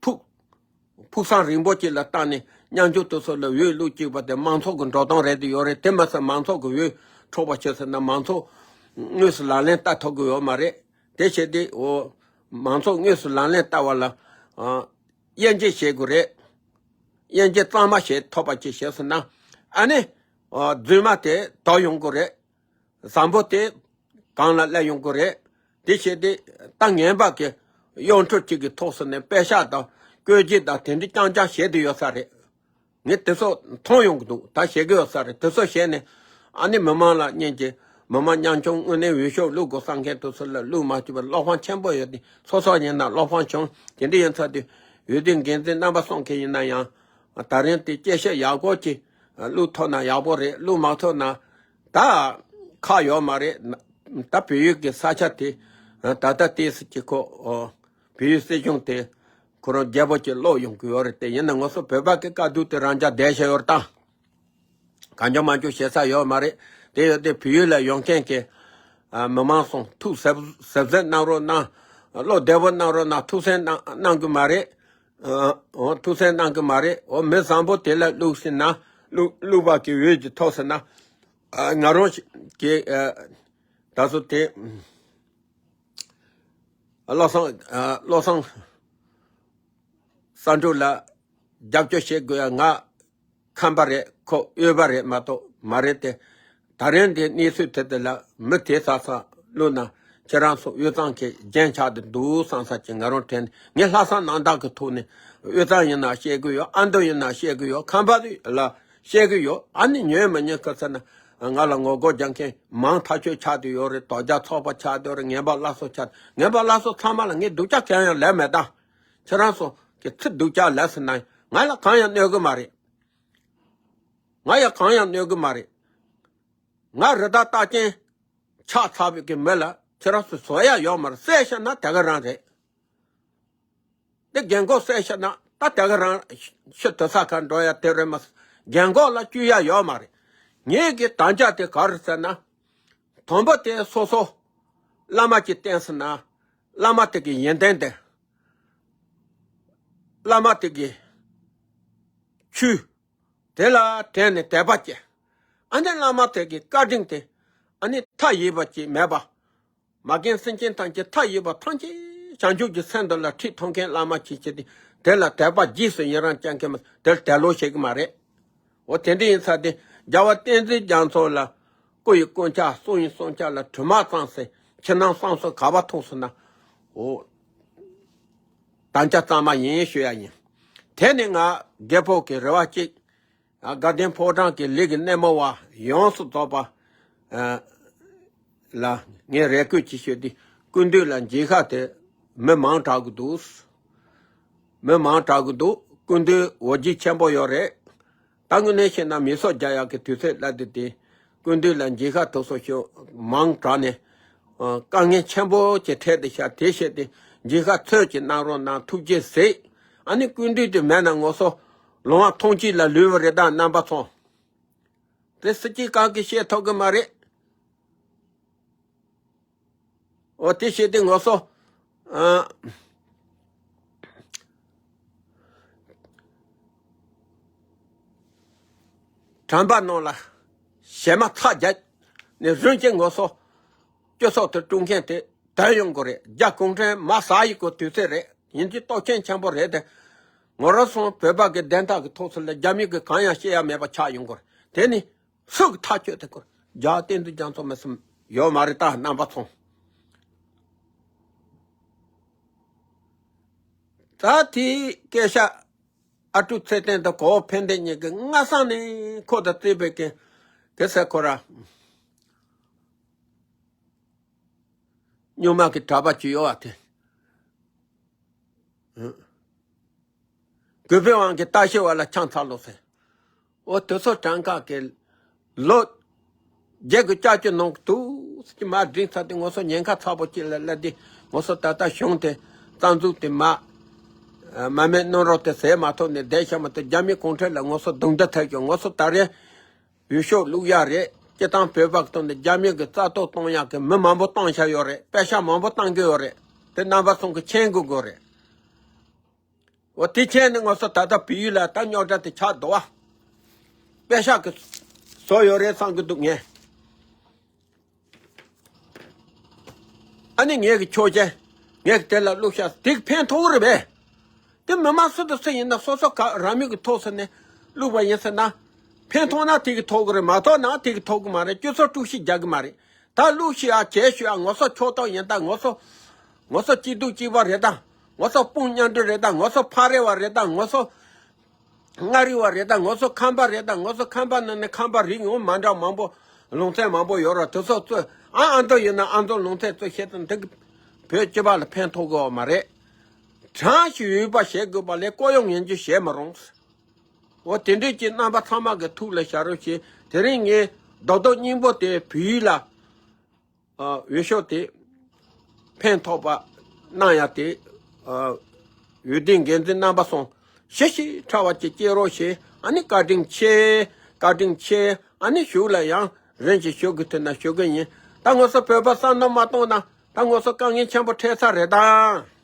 ཕུགས་ཕུགས་བསམ་རིང་པོ་ཅིག་ལ་བཏང་ནས་མཉམ་འཇོག་དེ་ཚོ་ལ་འོས་བླུགས་བཅུག་པ་དེ་མང་ཚོགས་ཀྱི་འགྲོ་སྟངས་རེད་དེ་ཡོད་རེད། དེ་མ་ཟད་མང་ཚོགས་ཀྱི་འོས་འཕྲོག་པ་བྱས་ཟེར་ན་མང་ཚོགས་དངོས་སུ་ལག་ལེན་བསྟར་ཐུབ་ཀྱི་ཡོད་མ་རེད། དེ་བྱས་ཏེ་འོ་མང་ཚོགས་དངོས་སུ་ལག་ལེན་བསྟར་བ་ལ་ཨ་དབྱེ་འབྱེད་བྱེད་དགོས་རེད། དབྱེ་འབྱེད་གཙང་མ་བྱེད་ཐུབ་པ་ཅིག་བྱས་ཟེར་ན་ཨ་ནི་ཨ་རྫུན་མ་དེ་དོར་ཡོང་གི་རེད། བཟང་པོ་དེ་གང་ལ་སླེབས་ཡོང་གི་རེད། དེ་བྱས་ཏེ་ད་ངན་པ་གི་གཡོ་འཕྲུལ་གཅིག་གི་ཐོག་སུ་ནས་པེ་ཤག་དང་བཀོད་ཇུས་དང་དེ་འདྲ་རྐྱང་རྐྱང་བྱེད་དུ་ཡོད་ས་རེད། ངས་དེ་ཚོ་མཐོང་ཡོང་གི་འདུག་ད་བྱེད་ཀྱི་ཡོད་ས་རེད། དེ་ཚོ་བྱས་ནས་ཨ་ནི་མི་མང་ལ་སྙིང་རྗེ། མི་མང་ཉམ་ཆུང་དངོས་གནས་འོས་ཤོག་བླུག་དགོས་བསམ་མཁན་དེ་ཚོ་ལ་བླུག་མ་ཐུབ་པར་བློ་ཕམ་ཆེན་པོ་ཡོད་དེ། སོ་སོ་ཡིན་ན་བློ་ཕམ་བྱུང་། དེ་འདྲ་ཡིན་ཚར་དུས་འོས་བསྡུ་འགན་འཛིན་རྣམ་པ་གསུམ་གྱི་ཡིན་ན་ཡང་ད་རིང་དེ་སྐད་ཆ་ཡག་པོ་ཅིག་བླུག་ཐུབ་ན་ཡག་པོ་རེད། བླུག་མ་ཐུབ་ན་ད་ཁག་ཡོད་མ་རེད། ད་བལ་ཡུལ་གྱི་ས་ཆ་དེ་ད་ལྟ་ཏོག་ཙམ་ཅིག་ཁོ་བལ་ཡུལ་སྲིད་གཞུང་དེ་ཁོ་རང་རྒྱལ་པོ་ཅིག་ལོག་ཡོང་གི་ཡོད་རེད། དེ་ཡིན་ན་ང་ཚོ་བོད་པ་གི་དཀའ་སྡུག་དེ་རང་འཇགས་བསྡད་བཞག་ཡོད་རེད། ད་གང་བྱུང་མང་བྱུང་བྱེད་ས་ཡོད་མ་རེད། དེ་ཡོད་དེ་བལ་ཡུལ་ལ་ཡོང་མཁན་གྱི་ཨ་མི་མང་ཚོ་ཐུགས་གཟབ་གཟབ་གཟབ་གནང་རོགས་གནང་། བློ་བདེ་པོ་གནང་རོགས་གནང་། ཐུགས་སེམས་གནང་གནང་གི་མ་རེད། ཨ་འོ་ཐུགས་སེམས་གནང་གི་མ་རེད། འོ་མི་བཟང་པོ་དེ་ལ་བླུགས་ཟིན་ན་བླུགས་བླུགས་པ་གི་འོས་ཀྱི་ཐོག་ཟིན་ན་ཨ་ང་རང་གི་ཨ་ད་གཟོད་དེ་བློ་བཟང་ཨ་བློ་བཟང་ས་འབྲུག་ལ་རྒྱབ་སྐྱོར་བྱེད་དགོས་ཡ་ང་ཁམས་པ་རེད། ཁོ་དབུས་པ་རེད་མ་གཏོགས་མ་རེད་དེ། ད་རིང་འདི་གནས་ཚུལ་དེ་དེ་ལ་མི་དེ་ཚ་ཚ་བླུགས་ན་ཁྱེད་རང་ཚོ་དབུས་གཙང་གི་རྒྱན་ཆགས་ཏེ་འདུག་བསམ་ས་ཅིག་ང་རང་དྲན། ངས་ལྷག་བསམ་རྣམ་དག་གི་ཐོག་ནས་དབུས་གཙང་ཡིན་ན་བཤད་གི་ཡོད། ཨ་མདོ་ཡིན་ན་བཤད་གི་ཡོད། ཁམས་པ་ལ་བཤད་གི་ཡོད། ཨ་ནི་ཉན་མི་ཉན་ག་ཚོད་ན་ང་ལ་ངོ་རྒོལ་རྒྱག་མཁན་མང་ཐག་ཆོད་ཆགས་བསྡད་ཡོད་རེད། དོལ་རྒྱལ་ཚོགས་པ་ཆགས་བསྡད་ཡོད་རེད། ངན་པ་སླར་གསོ་ཆགས། ངན་པ་སླར་གསོ་ཚང་མ་ལ་ངས་སྡུག་ཅག་གང་ཡང་ལབ་མེད་ད། ཁྱེད་རང་ཚོ་གི་ཚིག་སྡུག་ཅག་ལབ་ཟིན་ན་ང་ལ་གང་ཡང་གནོད་གི་མ་རེད། ང་ཡང་གང་ཡང་གནོད་གི་མ་རེད། ང་རི་དྭགས་རྟགས་ཅན་ཆགས་ཚར་བའི་གི་མི་ལ་ཁྱེད་རང་ཚོ་བཟོ་ཡ་ཡོད་མ་རེད། བསད་ཤ་ན་དེ་ག་རང་རེད། འདི་རྒན་གོག་བསད་ཤ་ན་ད་དེ་ག་རང་ཤི་དུ་ས་ཁར་འགྲོ་ཡ་དེ་རེད་མ། རྒན་གོག་ལ་བཅོས་ཡ་ཡོད་མ་རེད། ངེད་ཀྱི་དམ་བཅའ་དེ་ག་རེ་ཟེར་ན། དང་པོ་དེ་སོ་སོ་བླ་མ་གཅིག་བསྟེན་ཟིན་ན། བླ་མ་དེ་གི་ཡོན་ཏན་དེ། བླ་མ་དེ་གི་ཆོས་དེ་ལ་དྲན་ནས་དད་པ་སྐྱེ། ཨ་ནི་བླ་མ་དེ་གི་བཀའ་དྲིན་དེ་ཨ་ནི་མཐའ་ཡས་པ་ཅིག་མེད་པ། མ་རྒན་སེམས་ཅན་ཐམས་ཅད་མཐའ་ཡས་པ་ཐམས་ཅད་བྱང་ཆུབ་ཀྱི་སེམས་དེ་ལ་ཁྲིད་ཐུབ་མཁན་བླ་མ་ཅིག་བྱས་ཏེ་དེ་ལ་དད་པ་རྗེས་སུ་ཡི་རང་བསྐྱང་མཁན་མ་དེར་དད་ལོག་བྱེད་ཀྱི་མ་རེད། འོ་དེ་འདྲ་ཡིན་ཙང་དེ་རྒྱལ་བ་བསྟན་འཛིན་རྒྱ་མཚོ་ལ་སྐུ་ཡི་སྐུ་ཕྱག་གསུང་ཡི་གསུང་ཕྱག་ལ་གྲིབ་མ་ཙམ་ཟེར་ཕྱི་ནང་གསང་གསུམ་ག་པར་ཐུག་སོང་ན། འོ་དམ་བཅའ་གཙང་མ་ཡིན་ཞུ་ཡ་ཡིན། དེ་ནི་ང་རྒད་པོ་གི་རེ་བ་གཅིག་ཨ་དགའ་ལྡན་ཕོ་བྲང་གི་ལས་ཀྱི་སྣེ་མོ་བ་ཡོངས་སུ་རྫོགས་པ་ཨ་ལ་ངས་རེ་སྐུལ་ཅིག་ཞུས་ཏེ། སྐུ་མདུན་ལ་མཇལ་ཁ་དེ་མི་མང་དྲག་གི་འདུག་མི་མང་དྲག་གི་འདུག་སྐུ་མདུན་འོ་བརྒྱལ་ཆེན་པོ་ཡོད་རེད། ད་དངོས་གནས་བཤད་ན་མི་གསོད་རྒྱག་ཡག་གི་དུས་ཚོད་སླེབས་དུས་དེ། སྐུ་མདུན་ལ་མཇལ་ཁ་ཐུབ་སོང་ཞུ། མང་དྲགས་ནས་ཨ་དཀའ་ངལ་ཆེན་པོ་ཅིག་འཕྲད་དེ་ཤག་དེ་བྱས་ཏེ་མཇལ་ཁ་ཚོད་ཅིག་གནང་རོགས་གནང་། ཐུགས་རྗེ་གཟིགས། ཨ་ནི་སྐུ་མདུན་དེ་མེད་ན་ང་ཚོ་ལོང་བ་ཐང་ཅིག་ལ་ལུས་པ་རེད་ད་རྣམ་པ་ཚོ། དེ་སྲིད་སྤྱི་གང་གིས་བཤད་ཐུབ་གི་མ་རེད། འོ་དེ་བྱས་ཏེ་ང་ཚོ་ཨ། དྲན་པ་ནང་ལ་ཞེ་མ་ཚ་རྒྱ་ནས་རིམ་གྱིས་ང་ཚོ་སྤྱི་ཚོགས་དེ་དཀྲུག་མཁན་དེ་དར་ཡོང་གི་རེད། རྒྱ་གུང་ཁྲན་མར་ཟག་ཡི་གི་དུས་ཚོད་རེད། ཡིན་གྱི་སྟོབས་ཆེན་ཆེན་པོ་རེད་དེ། ང་རང་ཚོ་བོད་པ་གི་བདེན་མཐའ་གི་ཐོག་ཚོ་ལ་རྒྱ་མི་གི་གང་ཡང་བཤད་ཡ་མེད་པ་ཆགས་ཡོང་གི་རེད། དེ་ནི་ སུ་གི་ཐག་གཅོད་དེ་ཁོ་རྒྱལ་བ་བསྟན་འཛིན་རྒྱ་མཚོ་མི་སེམས་ཡོད་མ་རེད། ད་རྣམ་པ་ཚོ། ད་དེའི་སྐད་ཆ་ཨ་ཀྲུག་ཚེ་བརྟན་དང་གོ་བོ་ཕན་བདེ་གཉིས་ཀྱིས་སྔ་ས་ནས་ཁོ་དང་རྩེ་བའི་གི་གེ་སར་ཁོ་ར་སྨྱོན་མ་གི་གྲྭ་པ་ཅིག་ཡོད་བ་དེ། གུས་པའི་དབང་གིས་ལྟ་ཞིབ་བ་ལ་ཆང་ཚ་ལོ་ཟེར། འོ་དེ་ཚོ་གྲངས་ཀ་གི་ལོ་བརྒྱད་དགུ་ལྕགས་ཀྱུ་ནང་དུ་ཅི་མ་འགྲིག་ཚར་ཏེ་ངོ་སོ་ཉེན་ཁ་ཚ་པོ་ཅིག་ལ་སླེབས་ཏེ། ངོ་སོ་ད་ལྟ་གཞུང་དེ་རྩ་འཛུགས་དེ་མ་མ་མེད་གནོན་རོགས་དེ་ཟས་མ་ཐོབ་ནས་བསྡད་ཤ་མ་ཐོབ། རྒྱ་མི་གུང་ཁྲན་ལ་ངོ་སོ་རྡུང་རྡེག་ཐེབས་ཀྱང་ངོ་སོ་ད་རེས་འོས་ཤོག་བླུག་ཡ་རེད། སྤྱི་བཏང་བོད་པ་གི་ཐོག་ནས་རྒྱ་མི་གི་རྩ་གཏོར་གཏོང་ཡག་གི་མི་མང་པོ་བཏང་བཞག་ཡོད་རེད། པེ་ཤག་མང་པོ་བཏང་གི་ཡོད་རེད། དེ་རྣམ་པ་ཚོ་གི་མཁྱེན་དགོས་དགོས་རེད། འོ་དེ་མཁྱེན་ནས་ངོ་སོ་ད་ལྟ་བལ་ཡུལ་ལ་ད་རྙོག་དྲ་དེ་ཆགས་འདུག་བ། པེ་ཤག་གི་བཟོ་ཡོད་རེད་བསམ་གི་འདུག་ངས། ཨ་ནི་ངས་གི་ཆོག་མཆན་ངས་གི་དེ་ལ་བླུགས་ཤག་དེ་གི་ཕན་ཐོགས་རེད་པས། དེ་མི་མང་སུ་དང་སུ་ཡིན་ན་སོ་སོ་ག་རང་མོས་གི་ཐོག་ས་ནས་བླུགས་པ་ཡིན་ཟེར་ན། ཕན་ཐོགས་ན་དེ་གི་ཐོགས་གི་རེད། མ་ཐོགས་ན་དེ་གི་ཐོགས་གི་མ་རེད། སྤྱི་ཚོགས་དཀྲུག་ཤིང་རྒྱག་གི་མ་རེད། ད་བླུགས་ཤིག་ཨ། བྱས་ཤིག་ཨ། ངོ་སོ་ཕྱོགས་གཏོགས་ཡིན་ད། ངོ་སོ་ངོ་སོ་སྐྱིད་སྡུག་གཅིག་པ་རེད་ད། ངོ་སོ་དཔུང་མཉམ་འབྲེལ་རེད་ད། ངོ་སོ་ཕ་རེ་བ་རེད་ད། ངོ་སོ་མངའ་རིས་བ་རེད་ད། ངོ་སོ་ཁམས་པ་རེད་ད། ངོ་སོ་ཁམས་པ་ནང་ནས་ཁམས་པ་རིགས་ངོ་མ་འདྲ་མང་པོ་ལུང་ཚན་མང་པོ་ཡོད་ར། དེ་ཚོ་ཚོས་ཨ་ཨ་མདོ་ཡིན་ན་ཨ་མདོ་ལུང་ཚན་ཚོས་བཤད་དང་། འདི་གི་བོད་སྤྱི་པ་ལ་ཕན་ཐོགས་དགོས་བ་མ་རེད། གྲངས་ཤིག་འོས་པ་བྱེད་དགོས་པ་ལས་ལྐོག་གཡོ་ངན་ཇུས་བྱེད་མི་རུང་། འོ་དེ་འདྲས་ཀྱི་རྣམ་པ་ཚང་མ་གི་ཐུགས་ལ་བཞག་རོགས་བྱེད། དེ་རིང་ངས་རྡོག་རྡོག་སྙིང་པོ་དེ་བལ་ཡུལ་ལ་ཨ་འོས་ཤོག་དེ་ཕན་ཐོགས་པ་གནང་ཡ་དེ། ཨ་འོས་བསྡུའི་འགན་འཛིན་རྣམ་པ་ཚོ་ཞེ་ཞེ་ཕྲ་བ་ཅིག་སྐྱེལ་རོགས་བྱེད། ཨ་ནི་བཀའ་དྲིན་ཆེ། བཀའ་དྲིན་ཆེ། ཨ་ནི་གཞུག་ལ་ཡང་རིམ་བཞིན་ཞུ་དགོས་ཐུག་ན་ཞུ་གི་ཡིན། ད་ངོ་སོ་བོད་པ་བསམ་བློ་མ་གཏོང་ན་ད་ངོ་སོ་དཀའ་ངལ་ཆེན་པོ་འཕྲད་ཚར་རེད་ད།